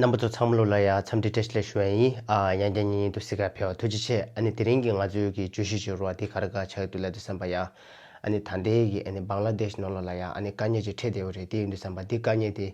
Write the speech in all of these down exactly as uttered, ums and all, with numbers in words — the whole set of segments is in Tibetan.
རྣམ་པ་ཚོ་ཚང་མ་ལོ་ལ་ཡ་འཚམས་འདྲི་བཀྲ་ཤིས་བདེ་ལེགས་ཞུ་བ་ཡིན། ཨ་ཡང་བསྐྱར་ཉིན་དུ་སི་ཀ་ཕེབས་པ་ཐུགས་རྗེ་ཆེ། ཨ་ནི་དེ་རིང་གི་ང་ཚོའི་གི་བརྗོད་གཞི་བརྗོད་རོགས་དེ་ག་རེ་ག་ཆགས་འདུག་ལབ་དུས་ཙམ་པ་ཡ། ཨ་ནི་ད་ལྟའི་གི་ཨ་ནི་བང་ལ་དེཤ་ནང་ལོགས་ལ་ཡ་ཨ་ནི་དཀའ་ངལ་ཅིག་འཕྲད་བསྡད་ཡོད་རེད། དེ་ཡིན་དུས་ཙམ་པ་དེ་དཀའ་ངལ་དེ་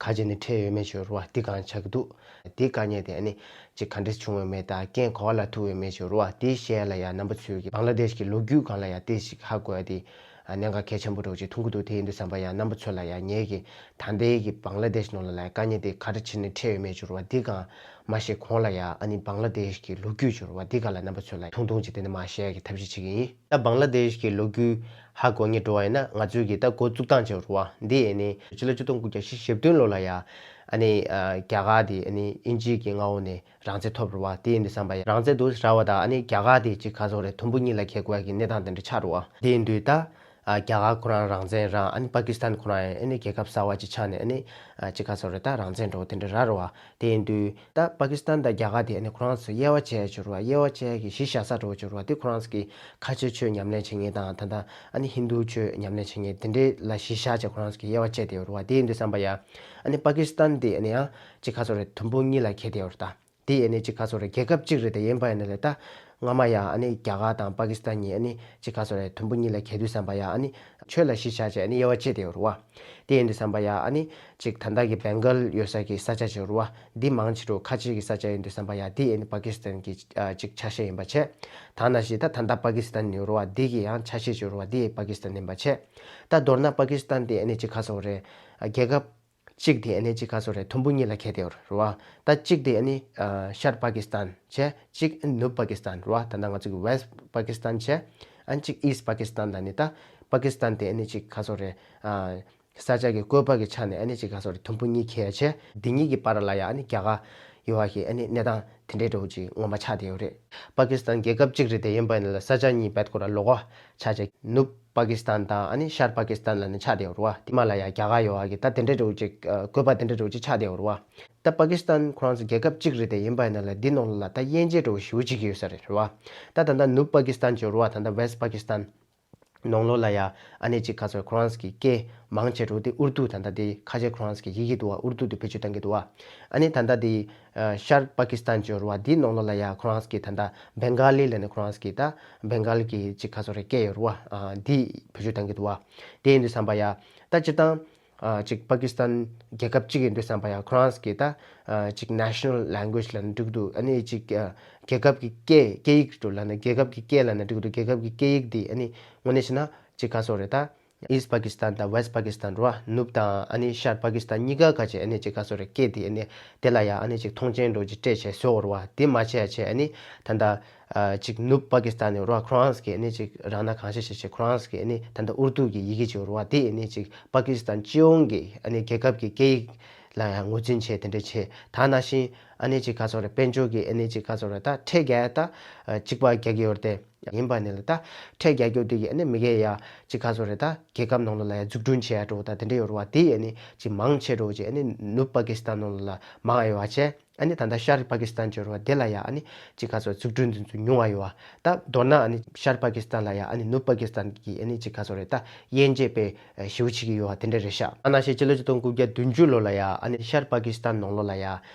ག་བྱས་ནས་འཕྲད་ཡོད་མེད་བརྗོད་རོགས་དེ་གང་ཆགས་ཀྱི་འདུག་དེ་དཀའ་ངལ་དེ་ཨ་ནི་ཅིག་ག་འདྲས་བྱུང་ཡོད་མེད་དང་རྐྱེན་ག་བ་ལ་ཐུག་ཡོད་མེད་བརྗོད་རོགས་དེ་བཤད་ཡ་ལ་ཡ་རྣམ་པ་ཚོས་གི་བང་ལ་དེཤ་གི་ལོ་རྒྱུས་སྒང་ལ་ཡ་དེ་ཞིག་ཧ་གོ་ཡ་དེ་གནད་འགག་གལ་ཆེན་པོ་འདྲ་བོ་ཅིག་མཐོང་གི་འདུག་དེ་ཡིན་དུས་ཙམ་པ་ཡ་རྣམ་པ་ཚོ་ལ་ཡ་ངས་གི་ད་ལྟའི་གི་བང་ལ་དེཤ་ནང་ལོགས་ལ་ཡ་དཀའ་ངལ་དེ་ག་རེ་བྱས་ནས་འཕྲད་ཡོད་མེད་བརྗོད་རོགས་དེ་གང་མ་ཤེས་གོང་ལ་ཡ་ཨ་ནི་བང་ལ་དེཤ་གི་ལོ་རྒྱུས་བརྗོད་རོགས་དེ་ག་ལ་རྣམ་པ་ཚོ་ལ་ཐུང་ཐུང་ཅིག་དེ་ནས་མ་བཤད་ཡ་གི་ཐབས་ཤེས་བྱེད་ཀྱི་ཡིན། ད་བང་ལ་དེཤ་གི་ལོ་རྒྱུས་ཧ་གོ་མཁན་འགྲོ་བ་ཡིན་ན་ང་ཚོའི་གི་ད་འགོ་བཙུགས་སྟངས་བརྗོད་རོགས་འདི་ཨ་ནི་ཕྱི་ལོ་ཆིག་སྟོང་དགུ་བརྒྱ་བཞི་བཅུ་ཞེ་བདུན་ལོ་ལ་ཡ་ཨ་ནི་རྒྱ་གར་དེ་ཨ་ནི་དབྱིན་ཇིའི་གི་མངའ་འོག་ནས་རང་བཙན་ཐོབ་རེད་བ། དེ་ཡིན་དུས་ཙམ་པ་ཡ་རང་བཙན་དུ་རག་པ་དང་ཨ་ནི་རྒྱ་གར་དེ་ཅིག་ག་ཚོད་རེད་དུམ་བུ་གཉིས་ལ་གྱེས་དགོས་ཡ་གི་གནས་སྟངས་དེ་འདྲ་ཆགས་རེད་བ། དེ་ཡིན་དུས་ད་ཨ་རྒྱ་གར་ཁོ་རང་རང་བཙན་རང་ཨ་ནི་པ་ཀི་སི་ཐན་ཁོ་རང་ཡང་ཨ་ནི་རྒྱལ་ཁབ་གསར་བ་ཅིག་ཆགས་ནས་ཨ་ནི་ཨ་ཅིག་ག་ཚོད་རེད་ད་རང་བཙན་འདྲ་བོ་དེ་འདྲ་རག་རེད་བ། དེ་ཡིན་དུས་ད་པ་ཀི་སི་ཐན་དང་རྒྱ་གར་དེ་ཨ་ནི་ཁོ་རང་ཚོ་དབྱེ་བ་ཕྱེ་ཡ་ཅིག་རེད་བ། དབྱེ་བ་ཕྱེ་ཡ་གི་གཞི་བཞག་ས་འདྲ་བོ་ཅིག་རེད་བ། དེ་ཁོ་རང་ཚོ་གི་ཁ་ཆེ་ཆོས་ཉམས་ལེན་བྱེད་མཁན་དང་ད་ལྟ་ཨ་ནི་ཧིན་དུ་ཆོས་ཉམས་ལེན་བྱེད་མཁན་དེ་འདྲའི་ལ་གཞི་བཞག་བྱས་ཁོ་རང་ཚོ་གི་དབྱེ་བ་ཕྱེ་བསྡད་ཡོད་རེད་བ། དེ་ཡིན་དུས་ཙམ་པ་ཡ་ཨ་ནི་པ་ཀི་སི་ཐན་དེ་ཨ་ནི་ཡང་ཅིག་ག་ཚོད་རེད་དུམ་བུ་གཉིས་ལ་གྱེས་བསྡད་ཡོད་རེད་ད། དེ་ཨ་ནི་ཅིག་ག་ཚོད་རེད་རྒྱལ་ཁབ་གཅིག་རེད་དེ་ཡིན་པ་ཡིན་ན་ལས་ད་སྔ་མ་ཡ་ཨ་ནི་རྒྱ་གར་དང་པ་ཀི་སི་ཐན་གཉིས་ཨ་ནི་ཅིག་ག་ཚོད་རེད་དུམ་བུ་གཉིས་ལ་གྱེས་དུས་ཙམ་པ་ཡ་ཨ་ནི་ཆོས་ལ་གཞི་བཞག་བྱས་ཨ་ནི་དབྱེ་བ་ཕྱེ་བསྡད་ཡོད་རེད་བ། དེ་ཡིན་དུས་ཙམ་པ་ཡ་ཨ་ནི་ཅིག་ད་ལྟ་གི་བེང་གལ་ཡོད་ས་གི་ས་ཆ་ཅིག་ཡོད་རེད་བ། འདི་མང་ཆེ་རུ་ཁ་ཆེ་གི་ས་ཆ་ཡིན་དུས་ཙམ་པ་ཡ་དེ་ཨ་ནི་པ་ཀི་སི་ཐན་གི་ཨ་ཅིག་ཆ་ཤས་ཡིན་པ་བྱས། ད་ནང་བཞིན་ད་ད་ལྟ་པ་ཀི་སི་ཐན་ཡོད་རེད་བ། འདི་གི་ཡང་ཆ་ཤས་ཅིག་ཡོད་རེད་བ། འདི་པ་ཀི་སི་ཐན་ཡིན་པ་བྱས། ད་མདོར་ན་པ་ཀི་སི་ཐན་དེ་ཨ་ནི་ཅིག་ག་ཚོད་རེད་རྒྱལ་ཁབ་གཅིག་དེ་ཨ་ནི་ཅིག་ག་ཚོད་རེད་དུམ་བུ་གཉིས་ལ་གྱེས་བསྡད་ཡོད་རེད་བ། ད་གཅིག་དེ་ཨ་ནི་ཨ་ཤར་པ་ཀི་སི་ཐན་བྱས། གཅིག་ནུབ་པ་ཀི་སི་ཐན་རེད་བ། ད་ལྟ་ང་ཚོ་གི་ཝེ་སི་པ་ཀི་སི་ཐན་བྱས། ཨ་ནི་གཅིག་ཨི་སི་པ་ཀི་སི་ཐན་ལ་ནི་ད་པ་ཀི་སི་ཐན་དེ་ཨ་ནི་ཅིག་ག་ཚོད་རེད་ཨ་ས་ཆ་གི་བཀོད་པ་གི་ཆ་ནས་ཨ་ནི་ཅིག་ག་ཚོད་རེད་དུམ་བུ་གཉིས་གྱེས་བྱས། འདི་གཉིས་ཀྱི་བར་ལ་ཡ་ཨ་ནི་རྒྱ་གར་ཡོད་བ་ཞིག་ཨ་ནི་གནས་སྟངས་དེ་འདྲའི་འདྲ་བོ་ཅིག་ངོ་མ་ཆགས་བསྡད་ཡོད་རེད། པ་ཀི་སི་ཐན་རྒྱལ་ཁབ་གཅིག་རེད་དེ་ཡིན་པ་ཡིན་ན་ལ་ས་ཆ་གཉིས་བེད་ཁོ་ར་ལོགས་ཀ་ཆགས་བྱས་ནུབ་པ་ཀི་སི་ཐན་དང་ཨ་ནི་ཤར་པ་ཀི་སི་ཐན་ལ་ནི་ཆགས་བསྡད་ཡོད་རེད་བ། དེ་མ་ལ་ཡ་རྒྱ་གར་ཡོད་བ་གི་ད་དེ་འདྲའི་འདྲ་བོ་ཅིག་ཨ་བཀོད་པ་དེ་འདྲའི་འདྲ་བོ་ཅིག་ཆགས་བསྡད་ཡོད་རེད་བ། ད་པ་ཀི་སི་ཐན་ཁོ་རང་ཚོ་རྒྱལ་ཁབ་གཅིག་རེད་དེ་ཡིན་པ་ཡིན་ན་ལ་འདི་ནང་ལ་ད་དབྱེ་འབྱེད་འདྲ་བོ་ཞེ་པོ་ཅིག་ཡོད་ས་རེད་རེད་བ། ད་ད་ལྟ་ནུབ་པ་ཀི་སི་ཐན་ཅིག་ཡོད་རེད་བ། ད་ལྟ་ཝེ་སི་པ་ཀི་སི་ཐན་ནང་ལོགས་ལ་ཡ་ཨ་ནི་ཅིག་ག་ཚོད་ཁོ་རང་ཚོ་གི་སྐད་མང་ཆེ་འགྲོ་དེ་ཨུར་དུ་ད་ལྟ་དེ་ཁ་ཆེ་ཁོ་རང་ཚོ་གི་ཡི་གེ་འདུག་བ། ཨུར་དུ་དེ་བེད་སྤྱོད་བཏང་གི་འདུག་བ། ཨ་ནི་ད་ལྟ་དེ་ཨ་ཤར་པ་ཀི་སི་ཐན་ཅིག་ཡོད་རེད་བ། དེའི་ནང་ལོགས་ལ་ཡ་ཁོ་རང་ཚོ་གི་ད་ལྟ་བེང་ག་ལི་ལབ་ནས་ཁོ་རང་ཚོ་གི་ད་བེང་ག་ལི་གི་ཅིག་ག་ཚོད་རེད་སྐད་ཡོད་རེད་བ། ཨ་དེ་བེད་སྤྱོད་བཏང་གི་འདུག་བ། དེ་ཡིན་དུས་ཙམ་པ་ཡ་ད་སྤྱིར་བཏང་ཨ་ཅིག་པ་ཀི་སི་ཐན་རྒྱལ་ཁབ་གཅིག་ཡིན་དུས་ཙམ་པ་ཡ་ཁོ་རང་ཚོ་གི་ད་ཨ་ཅིག་ནེ་ཤ་ནལ་ལེང་གུ་ཨེཇ་ལབ་ན་འགྲིག་འདུག་ཨ་ནི་ཅིག་ཨ་རྒྱལ་ཁབ་ཀྱི་སྐད་སྐད་ཡིག་འདྲ་ལབ་ན་རྒྱལ་ཁབ་ཀྱི་སྐད་ལབ་ན་འགྲིག་འདུག་རྒྱལ་ཁབ་ཀྱི་སྐད་ཡིག་འདི་ཨ་ནི་དངོས་གནས་བྱས་ན་ཅིག་ག་ཚོད་རེད་ད། ཨི་སི་པ་ཀི་སི་ཐན་དང་ཝེ་སི་པ་ཀི་སི་ཐན་རེད་བ། ནུབ་དང་ཨ་ནི་ཤར་པ་ཀི་སི་ཐན་གཉིས་ཀ་ག་ཅིག་ཨ་ནི་ཅིག་ག་ཚོད་རེད་སྐད་དེ་ཨ་ནི་དེ་ལ་ཡ་ཨ་ནི་ཅིག་མཐོང་མཆན་འདྲ་ཅིག་སྤྲད་བྱས་བཟོ་བར་བ་དེ་མ་བྱས་བྱས་ཨ་ནི་ད་ལྟ་ཨ་ཅིག་ནུབ་པ་ཀི་སི་ཐན་ནས་རེད་བ། ཁོ་རང་ཚོ་གི་ཨ་ནི་ཅིག་རང་ན་གང་ཤེས་ཤེས་བྱས་ཁོ་རང་ཚོ་གི་ཨ་ནི་ད་ལྟ་ཨུར་དུ་གི་ཡི་གེ་ཅིག་རེད་བ། དེ་ཨ་ནི་ཅིག་པ་ཀི་སི་ཐན་སྤྱི་ཡོངས་ཀྱི་ཨ་ནི་རྒྱལ་ཁབ་ཀྱི་སྐད་ཡིག་ལ་ཡང་ངོས་འཛིན་བྱས་དེ་འདྲ་བྱས། ད་ནང་བཞིན་ཨ་ནི་ཅིག་ག་ཚོད་རེད་དཔལ་འབྱོར་གྱི་ཨ་ནི་ཅིག་ག་ཚོད་རེད་ད་ཁྲལ་རྒྱག་ཡ་ད་ཨ་གཅིག་པ་རྒྱག་གི་ཡོད་རེད་དེ། ཡིན་པ་ནི་ལ་ད་ཁྲལ་རྒྱག་རྒྱུ་དེ་གི་ཨ་ནི་མི་སྒེར་ཡ་ཅིག་ག་ཚོད་རེད་ད་རྒྱལ་ཁབ་ནང་ལོགས་ལ་ཡ་འཛུགས་སྐྲུན་བྱེད་ཡ་འགྲོ་ད་དེ་འདྲ་ཡོད་རེད་བ། དེ་ཨ་ནི་ཅིག་མང་ཆེ་འགྲོ་ཅིག་ཨ་ནི་ནུབ་པ་ཀི་སི་ཐན་ནང་ལོགས་ལ་མང་ང་ཡོད་བ་བྱས། ཨ་ནི་ད་ལྟ་ཤར་པ་ཀི་སི་ཐན་ཅིག་ཡོད་རེད་བ། དེ་ལ་ཡ་ཨ་ནི་ཅིག་ག་ཚོད་འཛུགས་སྐྲུན་དེ་ཚོ་ཉུང་ང་ཡོད་བ། ད་མདོར་ན་ཨ་ནི་ཤར་པ་ཀི་སི་ཐན་ལ་ཡ་ཨ་ནི་ནུབ་པ་ཀི་སི་ཐན་གི་ཨ་ནི་ཅིག་ག་ཚོད་རེད་ད་དབྱེ་འབྱེད་དཔེ་ཞེ་པོ་བྱེད་ཀྱི་ཡོད་བ་དེ་འདྲ་རེད་ཤག་ཨ་ནང་བཞིན་ཕྱི་ལོ་ཆིག་སྟོང་དགུ་བརྒྱ་བདུན་ཅུ་ལོ་ལ་ཡ་ཨ་ནི་ཤར་པ་ཀི་སི་ཐན་ནང་ལོགས་ལ་ཡ་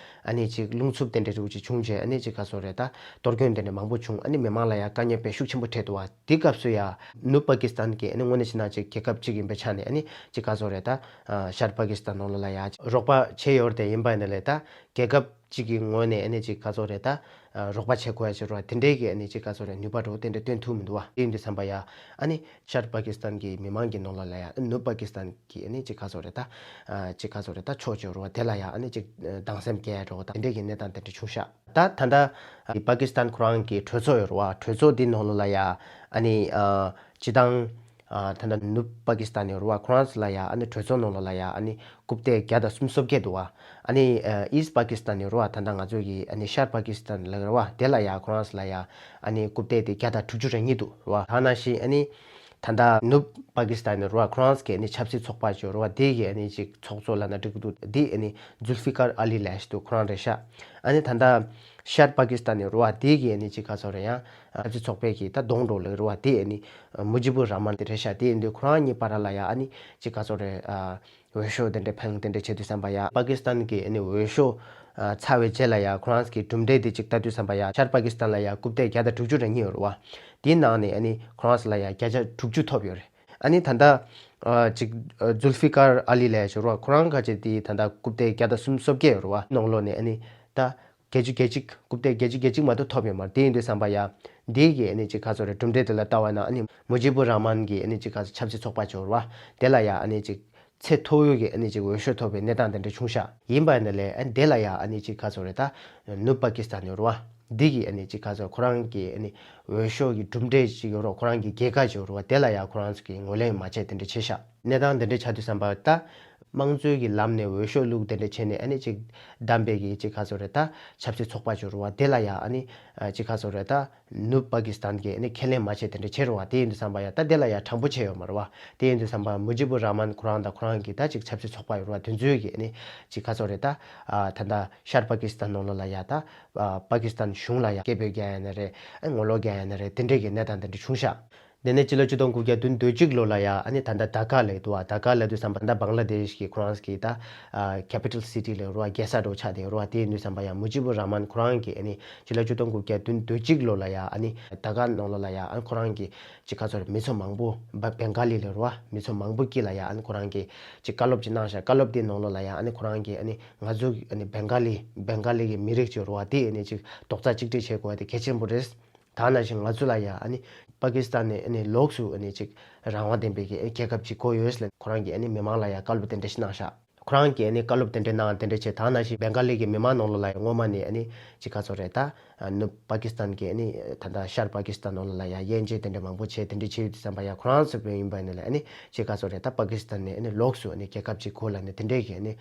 ཨ་ནི་ཅིག་རླུང་འཚུབ་དེ་འདྲ་རེ་ཅིག་བྱུང་རྗེས་ཨ་ནི་ཅིག་ག་ཚོད་རེད་ད་གཏོར་སྐྱོན་དེ་འདྲ་མང་པོ་བྱུང་། ཨ་ནི་མི་མང་ལ་ཡ་དཀའ་ངལ་དཔེ་ཤུགས་ཆེན་པོ་འཕྲད་འདུག་བ། དེ་སྐབས་སུ་ཡ་ནུབ་པ་ཀི་སི་ཐན་གྱི་ཨ་ནི་དངོས་གནས་བྱས་ན་ཅིག་རྒྱལ་ཁབ་གཅིག་ཡིན་པའི་ཆ་ནས་ཨ་ནི་ཅིག་ག་ཚོད་རེད་ད་ཤར་པ་ཀི་སི་ཐན་ནང་ལོགས་ལ་ཡ་རོགས་པ་བྱས་ཡོད་རེད་དེ། ཡིན་པ་ཡིན་ན་ལས་ད་རྒྱལ་ཁབ་གཅིག་གི་ངོས་ནས་ཨ་ནི་ཅིག་ག་ཚོད་རེད་ད་རོགས་པ་བྱེད་དགོས་ཡ་ཅིག་རེད་བ། དེ་འདྲའི་གི་ཨ་ནི་ཅིག་ག་ཚོད་རེད་ནུས་པ་འདྲ་བོ་དེ་འདྲ་བཏོན་ཐུབ་མི་འདུག་བ། དེ་ཡིན་དུས་ཙམ་པ་ཡ་ཨ་ནི་ཤར་པ་ཀི་སི་ཐན་གྱི་མི་མང་གི་ནང་ལོགས་ལ་ཡ་ནུབ་པ་ཀི་སི་ཐན་གྱི་ཨ་ནི་ཅིག་ག་ཚོད་རེད་ད་ཅིག་ག་ཚོད་རེད་ད་ཕྱོགས་ཅིག་རེད་བ། དེ་ལ་ཡ་ཨ་ནི་ཅིག་སྡང་སེམས་སྐྱེ་ཡ་འདྲ་བོ་ད་དེ་འདྲའི་གི་གནས་སྟངས་དེ་འདྲ་བྱུང་ཤག་ད་ད་ལྟ་པ་ཀི་སི་ཐན་ཁོ་རང་གི་གྲོས་ཚོགས་ཡོད་རེད་བ། གྲོས་ཚོགས་འདི་ནང་ལོགས་ལ་ཡ་ཨ་ནི་ཨ་སྤྱི་བཏང་ཨ་ད་ལྟ་ནུབ་པ་ཀི་སི་ཐན་ཡོད་རེད་བ། ཁོ་རང་ཚོ་ལ་ཡ་ཨ་ནི་གྲོས་ཚོགས་ནང་ལོགས་ལ་ཡ་ཨ་ནི་རྐུབ་སྟེགས་བརྒྱ་དང་སུམ་ཅུ་སོ་བརྒྱད་འདུག་བ། ཨ་ནི་ཨ་ཨི་སི་པ་ཀི་སི་ཐན་ཡོད་རེད་བ། ད་ལྟ་ང་ཚོ་གི་ཨ་ནི་ཤར་པ་ཀི་སི་ཐན་ལབ་རེད་བ། དེ་ལ་ཡ་ཁོ་རང་ཚོ་ལ་ཡ་ཨ་ནི་རྐུབ་སྟེགས་དེ་བརྒྱ་དང་དྲུག་ཅུ་རེ་གཉིས་འདུག་རེད་བ། ད་ནང་བཞིན་ཨ་ནི་ད་ལྟ་ནུབ་པ་ཀི་སི་ཐན་ནས་རེད་བ། ཁོ་རང་ཚོ་གི་ཨ་ནི་ཆབ་སྲིད་ཚོགས་པ་ཅིག་ཡོད་རེད་བ། དེ་གི་ཨ་ནི་ཅིག་ཚོགས་གཙོ་ལབ་ན་འགྲིག་གི་འདུག་དེ་ཨ་ནི་ཛུལ་ཧྥི་ཀར་ཨ་ལི་ལབ་ཡ་ཞིག་འདུག་ཁོ་རང་རེད་ཤག་ཨ་ནི་ད་ལྟ་ཤར་པ་ཀི་སི་ཐན་ནས་རེད་བ། དེ་གི་ཨ་ནི་ཅིག་ག་ཚོད་རེད་ཡང་ཆབ་སྲིད་ཚོགས་པའི་གི་ད་གདོང་འདྲ་བོ་ལབ་རེད་བ། དེ་ཨ་ནི་མུ་ཇི་བུར་ར་མན་དེ་རེད་ཤག་དེ་ཡིན་དུས་ཁོ་རང་གཉིས་བར་ལ་ཡ་ཨ་ནི་ཅིག་ག་ཚོད་རེད་ཨ། འོས་ཤོག་དེ་འདྲ་འཕེན་དེ་འདྲ་བྱེད་དུས་ཙམ་པ་ཡ་པ་ཀི་སི་ཐན་གྱི་ཨ་ནི་འོས་ཤོག་ ཚར་བའི་རྗེས་ལ་ཡ་ཁོ་རང་གི་གྲུབ་འབྲས་དེ་ཅིག་ལྟ་དུས་ཙམ་པ་ཡ་ཤར་པ་ཀི་སི་ཐན་ལ་ཡ་རྐུབ་སྟེགས་བརྒྱ་དང་དྲུག་ཅུ་རེ་གཉིས་ཡོད་རེད་བ། དེའི་ནང་ནས་ཨ་ནི་ཁོ་རང་ཚོ་ལ་ཡ་བརྒྱ་ཆ་དྲུག་ཅུ་ཐོབ་ཡོད་རེད། ཨ་ནི་ད་ལྟ་ཅིག་ཛུལ་ཧྥི་ཀར་ཨ་ལི་ལ་ཡ་ཞུ་རེད་བ། ཁོ་རང་ཁ་ཅིག་དེ་ད་ལྟ་རྐུབ་སྟེགས་བརྒྱ་དང་སུམ་ཅུ་སོ་བརྒྱད་ཡོད་རེད་བ། ནང་ལོགས་ནས་ཨ་ནི་ད་བརྒྱད་ཅུ་གྱ་གཅིག་རྐུབ་སྟེགས་བརྒྱད་ཅུ་གྱ་གཅིག་མ་གཏོགས་ཐོབ་ཡོད་མ་རེད། དེ་ཡིན་དུས་ཙམ་པ་ཡ་འདི་གི་ཨ་ནི་ཅིག་ག་ཚོད་རེད། གྲུབ་འབྲས་དེ་ལ་ལྟ་བ་ན་ཨ་ནི་མུ་ཇི་བུ་ར་མན་གི་ཨ་ནི་ཅིག་ག་ཚོད་ཆབ་སྲིད་ཚོགས་པ་ཅིག་ཡོད་རེད་བ། དེ་ལ་ཡ་ཨ་ནི་ཅིག་ཚད་མཐོ་བོའི་གི་ཨ་ནི་ཅིག་འོས་ཤོག་ཐོབ་པའི་གནས་སྟངས་དེ་འདྲ་བྱུང་ཤག་ཡིན་པ་ཡིན་ན་ལས་ཨ་ནི་དེ་ལ་ཡ་ཨ་ནི་ཅིག་ག་ཚོད་རེད། ད་ནུབ་པ་ཀི་སི་ཐན་ཡོད་རེད་བ། འདི་གི་ཨ་ནི་ཅིག་ག་ཚོད་ཁོ་རང་གི་ཨ་ནི་འོས་ཤོག་གི་གྲུབ་འབྲས་ཅིག་ཡོད་རེད་བ། ཁོ་རང་གི་རྒྱལ་ཁ་ཅིག་ཡོད་རེད་བ། དེ་ལ་ཡ་ཁོ་རང་ཚོ་གི་ངོས་ལེན་མ་བྱས་དེ་འདྲ་བྱས་ཤག་གནས་སྟངས་དེ་འདྲ་ཆགས་དུས་ཙམ་པ་ད་དམངས་གཙོའི་གི་ལམ་ནས་འོས་ཤོག་བླུགས་དེ་འདྲ་བྱས་ནས་ཨ་ནི་ཅིག་བདམས་པའི་གི་ཅིག་ག་ཚོད་རེད། ད་ཆབ་སྲིད་ཚོགས་པ་ཅིག་ཡོད་རེད་བ། དེ་ལ་ཡ་ཨ་ནི་ཅིག་ག་ཚོད་རེད། ད་ནུབ་པ་ཀི་སི་ཐན་གྱིས་ཨ་ནི་ཁས་ལེན་མ་བྱས་དེ་འདྲ་བྱས་རེད་བ། དེ་ཡིན་དུས་ཙམ་པ་ཡ་ད་དེ་ལ་ཡ་དྲང་པོ་བྱས་ཡོད་མ་རེད་བ། དེ་ཡིན་དུས་ཙམ་པ་མུ་ཇི་བུ་ར་མན་ཁོ་རང་དང་ཁོ་རང་གི་ད་ཅིག་ཆབ་སྲིད་ཚོགས་པ་ཡོད་རེད་བ། དེ་ཚོའི་གི་ཨ་ནི་ཅིག་ག་ཚོད་རེད། ད་ད་ལྟ་ཤར་པ་ཀི་སི་ཐན་ནང་ལོགས་ལ་ཡ་ད་པ་ཀི་སི་ཐན་གཞུང་ལ་ཡ་སྐད་འབོད་རྒྱག་ཡ་ན་རེད། ངོ་ལོག་རྒྱག་ཡ་ན་རེད། དེ་འདྲས་ཀྱི་གནས་སྟངས་དེ་འདྲ་བྱུང་ཤག་དེ་ནས་སྤྱི་ལོ་ཆིག་སྟོང་དགུ་བརྒྱ་བདུན་ཅུ་དོན་གཅིག་ལོ་ལ་ཡ་ཨ་ནི་ད་ལྟ་ཌ་ཀ་ལབ་འདུག་བ། ཌ་ཀ་ལབ་དུས་ཙམ་པ་ད་བང་ལ་དེཤ་གི་ཁོ་རང་གི་ད་ཁེ་པི་ཊལ་སི་ཊི་ལབ་རེད་བ། རྒྱལ་ས་འདྲ་བོ་ཆགས་བསྡད་རེད་བ། དེ་ཡིན་དུས་ཙམ་པ་ཡ་མུ་ཇི་བུ་ར་མན་ཁོ་རང་གི་ཨ་ནི་སྤྱི་ལོ་ཆིག་སྟོང་དགུ་བརྒྱ་བདུན་ཅུ་དོན་གཅིག་ལོ་ལ་ཡ་ཨ་ནི་ཌ་ཀ་ནང་ལོགས་ལ་ཡ་ཨ་ནི་ཁོ་རང་གི་ཅིག་ག་ཚོད་རེད། མི་ཚོགས་མང་པོ་བ་བེང་ག་ལི་ལབ་རེད་བ། མི་ཚོགས་མང་པོ་དཀྱིལ་ལ་ཡ་ཨ་ནི་ཁོ་རང་གི་ཅིག་བཀའ་སློབ་ཅིག་གནང་ཤག་བཀའ་སློབ་དེའི་ནང་ལོགས་ལ་ཡ་ཨ་ནི་ཁོ་རང་གི་ཨ་ནི་ང་ཚོ་ཨ་ནི་བེང་ག་ལི་བེང་ག་ལི་གི་མི་རིགས་ཅིག་རེད་བ། དེ་ཨ་ནི་ཅིག་རྡོག་རྩ་གཅིག་སྒྲིལ་བྱེད་དགོས་པ་དེ་གལ་ཆེན་པོ་རེད། ད་ནང་བཞིན་ང་ཚོ་ལ་ཡ་ཨ་ནི་པ་ཀི་སི་ཐན་ནས་ཨ་ནི་ལོགས་སུ་ཨ་ནི་ཅིག་རང་དབང་ལྡན་པའི་གི་རྒྱལ་ཁབ་ཅིག་དགོས་ཡོད་ཟེར་ཁོ་རང་གིས་ཨ་ནི་མི་མང་ལ་ཡ་བཀའ་སློབ་དེ་འདྲ་ཞིག་གནང་ཤག་ཁོ་རང་གིས་ཨ་ནི་བཀའ་སློབ་དེ་འདྲ་གནང་། དེ་འདྲ་བྱས་ད་ནང་བཞིན་བེང་ག་ལི་གི་མི་མང་ནང་ལོགས་ལ་ཡ་སྔོན་མ་ནས་ཨ་ནི་ཅིག་ག་ཚོད་རེད། ད་ནུབ་པ་ཀི་སི་ཐན་གྱི་ཨ་ནི་ད་ལྟ་ཤར་པ་ཀི་སི་ཐན་ནང་ལོགས་ལ་ཡ་དབྱེ་འབྱེད་དེ་འདྲ་མང་པོ་བྱས། དེ་འདྲ་བྱས་ཡོད་དུས་ཙམ་པ་ཡ་ཁོ་རང་ཚོ་བས་ཡིན་པ་ནས་ལ་ཨ་ནི་ཅིག་ག་ཚོད་རེད། ད་པ་ཀི་སི་ཐན་ནས་ཨ་ནི་ལོགས་སུ་ཨ་ནི་རྒྱལ་ཁབ་ཅིག་དགོས་ལབ་ནས་དེ་འདྲ་གི་ཨ་ནི་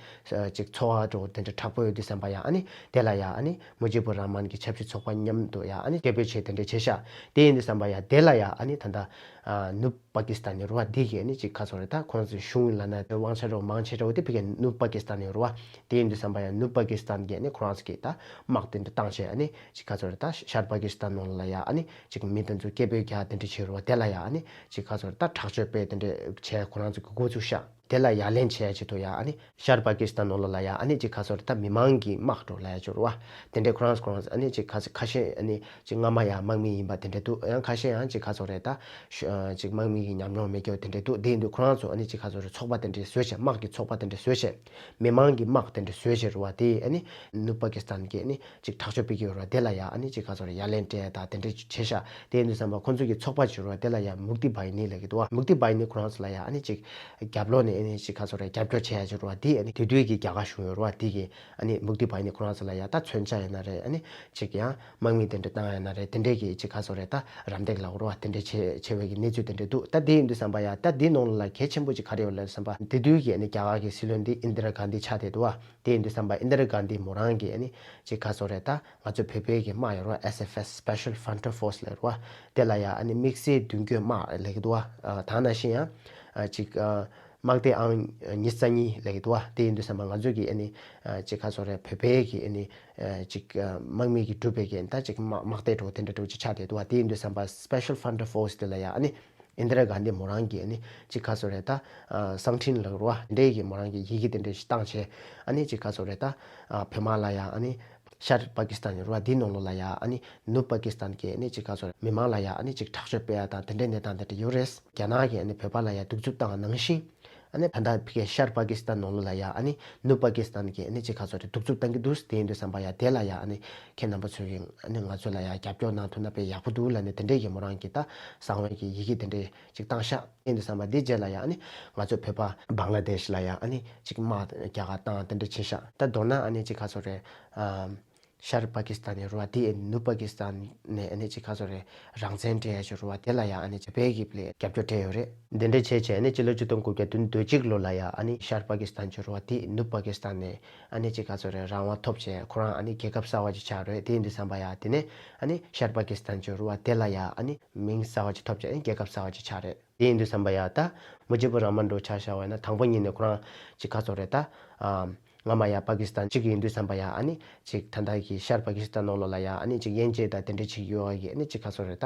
ཅིག་ཚོར་བ་འདྲ་བོ་དེ་འདྲ་དྲག་པོ་ཡོད་དུས་ཙམ་པ་ཡ་ཨ་ནི་དེ་ལ་ཡ་ཨ་ནི་མུ་ཇི་བུ་ར་མན་གྱི་ཆབ་སྲིད་ཚོགས་པ་མཉམ་དུ་ཡ་ཨ་ནི་སྐད་འབོད་བྱས་དེ་འདྲ་བྱས་ཤག་དེ་ཡིན་དུས་ཙམ་པ་ཡ་དེ་ལ་ཡ་ཨ་ནི་ད་ལྟ་ནུབ་པ་ཀི་སི་ཐན་ནས་རུ་བ་འདི་གི་ཨ་ནི་ཅིག་ག་ཚོད་རེད། ད་ཁོང་ཚོའི་གཞུང་ལ་ན་དབང་ཆ་རོ་མང་ཆེ་རོ་དེ་ཕ་གི་ནུབ་པ་ཀི་སི་ཐན་ནས་རུ་བ། དེ་ཡིན་དུས་ཙམ་པ་ཡ་ནུབ་པ་ཀི་སི་ཐན་གི་ཨ་ནི་ཁོ་རང་ཚོ་གི་ད་དམག་དེ་འདྲ་བཏང་བྱས་ཨ་ནི་ཅིག་ག་ཚོད་རེད། ད་ཤར་པ་ཀི་སི་ཐན་ནང་ལ་ཡ་ཨ་ནི་ཅིག་མི་དེ་ཚོ་སྐད་འབོད་རྒྱག་དེ་འདྲ་བྱས་རུ་བ། དེ་ལ་ཡ་ཨ་ནི་ཅིག་ག་ཚོད་རེད། ད་དྲག་སྤྱོད་སྤེལ་དེ་འདྲ་བྱས་ཁོ་རང་ཚོ་གི་འགོ་བཙུགས་ཤག་དེ་ལ་ཡ་ལན་བྱས་ཆེད་དུ་ཡ་ཨ་ནི་ཤར་པ་ཀི་སི་ཐན་ནང་ལ་ཡ་ཨ་ནི་ཅིག་ག་ཚོད་རེད། ད་མི་མང་གི་དམག་འགྲོ་ལ་ཡ་ཅོ་རུ་བ། དེ་འདྲའི་ཁོ་རང་ཁོ་རང་ཨ་ནི་ཅིག་ཁ་ཁ་ཤས་ཨ་ནི་ཅིག་སྔ་མ་ཡ་དམག་མི་ཡིན་པ་དེ་འདྲ་འདུག་ཡང་ཁ་ཤས་ཡང་ཅིག་ག་ཚོད་རེད། ད་ཤ་ཨ་ཅིག་དམག་མི་གི་ཉམས་མྱོང་མེད་རྒྱུ་དེ་འདྲ་འདུག་དེ་ཡིན་དུས་ཁོ་རང་ཚོ་ཨ་ནི་ཅིག་ག་ཚོད་རེད། ཚོགས་པ་དེ་འདྲ་བཟོས་བྱས། དམག་གི་ཚོགས་པ་དེ་འདྲ་བཟོས་བྱས། མི་མང་གི་དམག་དེ་འདྲ་བཟོས་བྱས་རུ་བ། དེ་ཨ་ནི་ནུབ་པ་ཀི་སི་ཐན་གི་ཨ་ནི་ཅིག་དྲག་སྤྱོད་སྤེལ་གྱི་ཡོད་རེད་བ། དེ་ལ་ཡ་ཨ་ནི་ཅིག་ག་ཚོད་རེད། ཡ་ལན་སྤྲད་ད་དེ་འདྲ་བྱས་ཤག་དེ་ཡིན་དུས་ཙམ་པ་ཁོང་ཚོ་གི་ཚོགས་པ་ཅིག་རུ་བ། དེ་ལ་ཡ་མུག་ཏི་བྷའི་ནི་ལབ་ཀྱི་འདུག་བ། མུག་ཏི་བྷའི་ནི་ཁོ་རང་ཚོ་ལ་ཡ་ཨ་ནི་ཅིག་རྒྱབ་ལོགས་ནས་ཨ་ནི་ཅིག་ག་ཚོད་རེད། རྒྱབ་སྐྱོར་བྱེད་ཡ་ཅིག་རུ་བ། དེ་ཨ་ནི་དེ་དུས་ཀྱི་རྒྱ་གར་གཞུང་ཡོད་རུ་བ། དེ་གི་ཨ་ནི་མུག་ཏི་བྷའི་ནི་ཁོ་རང་ཚོ་ལ་ཡ་ད་མཚོན་ཆ་ཡིན་ན་རེད། ཨ་ནི་ཅིག་ཡང་དམག་མི་དེ་འདྲ་བཏང་ཡ་ན་རེད། དེ་འདྲས་ཀྱི་ཅིག་ག་ཚོད་རེད། ད་རམ་འདེགས་ལབ་རུ་བ། དེ་འདྲས་བྱེད་བྱེད་པའི་གི་གནས་ཚུལ་དེ་འདྲས་འདུག་ད་དེ་ཡིན་དུས་ཙམ་པ་ཡ་ད་དེ་ནང་ལ་གལ་ཆེན་པོ་ཅིག་ག་རེ་ཡོད་ལབ་ཙམ་པ། དེ་དུས་ཀྱི་ཨ་ནི་རྒྱ་གར་གྱི་སྲིད་བློན་འདི་ཨིན་དི་ར་གྷན་དྷི་ཆགས་བསྡད་འདུག་བ། དེ་ཡིན་དུས་ཙམ་པ་ཨིན་དི་ར་གྷན་དྷི་མོ་རང་གིས་ཨ་ནི་ཅིག་ག་ཚོད་རེད། ད་ང་ཚོ་བོད་པའི་གི་དམག་ཡོད་རེད་བ། S F S Special Frontier Force ལབ་རེད་བ། དེ་ལ་ཡ་ཨ་ནི་དམིགས་བསལ་མདུན་སྐྱོད་དམག་ལབ་ཀྱི་འདུག་བ། ད་ནང་བཞིན་ཡང་ཅིག་དམག་སྡེ་ཨང་ཉི་ཤུ་རྩ་གཉིས་ལབ་ཀྱི་འདུག་བ། དེ་ཡིན་དུས་ཙམ་པ་ང་ཚོ་གི་ཨ་ནི་ཅིག་ག་ཚོད་རེད། བོད་པའི་གི་ཨ་ནི་ཅིག་དམག་མི་གི་གྲུབ་པའི་གི་ད་ཅིག་དམག་དམག་སྡེ་འདྲ་བོ་དེ་འདྲ་འདྲ་བོ་ཅིག་ཆགས་བསྡད་འདུག་བ། དེ་ཡིན་དུས་ཙམ་པ་Special Frontier Force དེ་ལ་ཡ་ཨ་ནི་ཨིན་དི་ར་གྷན་དྷི་མོ་རང་གིས་ཨ་ནི་ཅིག་ག་ཚོད་རེད། ད་གསང་འཕྲིན་ལབ་རུ་བ། འདྲའི་གི་མོ་རང་གིས་ཡི་གེ་དེ་འདྲ་ཞིག་བཏང་བྱས། ཨ་ནི་ཅིག་ག་ཚོད་རེད། ད་བོད་དམག་ལ་ཡ་ཨ་ནི་ཤར་པ་ཀི་སི་ཐན་ཡོད་རུ་བ། འདི་ནང་ལོགས་ལ་ཡ་ཨ་ནི་ནུབ་པ་ཀི་སི་ཐན་གི་ཨ་ནི་ཅིག་ག་ཚོད་རེད། མི་མང་ལ་ཡ་ཨ་ནི་ཅིག་དྲག་སྤྱོད་སྤེལ་ཡ་དང་དེ་འདྲའི་གནས་སྟངས་དེ་འདྲ་ཡོད་རེད། རྒྱ་ནག་གིས་ཨ་ནི་བོད་པ་ལ་ཡ་གདུག་རྩུབ་བཏང་བ་ནང་བཞིན། ཨ་ནི་ད་ལྟ་ཕ་གི་ཤར་པ་ཀི་སི་ཐན་ནང་ལོགས་ལ་ཡ་ཨ་ནི་ནུབ་པ་ཀི་སི་ཐན་གི་ཨ་ནི་ཅིག་ག་ཚོད་རེད། གདུག་རྩུབ་བཏང་གི་འདུག་དེ་ཡིན་དུས་ཙམ་པ་ཡ་དེ་ལ་ཡ་ཨ་ནི་ཁྱེད་རྣམ་པ་ཚོས་ཀྱིས་ཨ་ནི་ང་ཚོ་ལ་ཡ་རྒྱབ་སྐྱོར་གནང་ཐུབ་ན་དཔེ་ཡག་པོ་འདུག་ལབ་ནས་དེ་འདྲས་ཀྱི་མོ་རང་གིས་ད་གསང་བའི་གི་ཡི་གེ་དེ་འདྲས་ཅིག་བཏང་ཤག་དེ་ཡིན་དུས་ཙམ་པ་འདི་རྗེས་ལ་ཡ་ཨ་ནི་ང་ཚོ་བོད་པ་བང་ལ་དེཤ་ལ་ཡ་ཨ་ནི་ཅིག་དམག་རྒྱག་ག་བཏང་དེ་འདྲས་བྱས་ཤག་ད་མདོར་ན་ཨ་ནི་ཅིག་ག་ཚོད་རེད། ཨམ། ཤར་པ་ཀི་སི་ཐན་ནས་རུ་བ། དེ་ནུབ་པ་ཀི་སི་ཐན་ནས་ཨ་ནི་ཅིག་ག་ཚོད་རེད། རང་བཙན་སྤྲད་ཡ་ཅིག་རུ་བ། དེ་ལ་ཡ་ཨ་ནི་ཅིག་བོད་ཀྱི་ལས་རྒྱབ་སྐྱོར་སྤྲད་ཡོད་རེད། འདི་འདྲ་བྱས་བྱས་ཨ་ནི་སྤྱི་ལོ་ཆིག་སྟོང་དགུ་བརྒྱ་བདུན་ཅུ་དོན་གཅིག་ལོ་ལ་ཡ་ཨ་ནི་ཤར་པ་ཀི་སི་ཐན་ཅིག་རུ་བ། དེ་ནུབ་པ་ཀི་སི་ཐན་ནས་ཨ་ནི་ཅིག་ག་ཚོད་རེད། རང་དབང་ཐོབ་བྱས་ཁོ་རང་ཨ་ནི་རྒྱལ་ཁབ་གསར་བ་ཅིག་ཆགས་རེད། དེ་ཡིན་དུས་ཙམ་པ་ཡ་དེ་ནས་ཨ་ནི་ཤར་པ་ཀི་སི་ཐན་ཅིག་རུ་བ། དེ་ལ་ཡ་ཨ་ནི་མིང་གསར་བ་ཅིག་ཐོབ་བྱས་ཨ་ནི་རྒྱལ་ཁབ་གསར་བ་ཅིག་ཆགས་རེད། དེ་ཡིན་དུས་ཙམ་པ་ཡ་ད་མུ་ཇི་བུར་ར་མན་འདྲ་ཆ་བཞག་པ་ཡིན་ན་དང་པོ་ཉིད་ནས་ཁོ་རང་ཅིག་ག་ཚོད་རེད། ད་ཨམ། སྔ་མ་ཡ་པ་ཀི་སི་ཐན་གཅིག་ཡིན་དུས་ཙམ་པ་ཡ་ཨ་ནི་ཅིག་ད་ལྟ་གི་ཤར་པ་ཀི་སི་ཐན་ནང་ལོགས་ལ་ཡ་ཨ་ནི་ཅིག་དབྱེ་འབྱེད་དང་དེ་འདྲ་ཅིག་ཡོད་པ་གི་ཨ་ནི་ཅིག་ག་ཚོད་རེད། ད་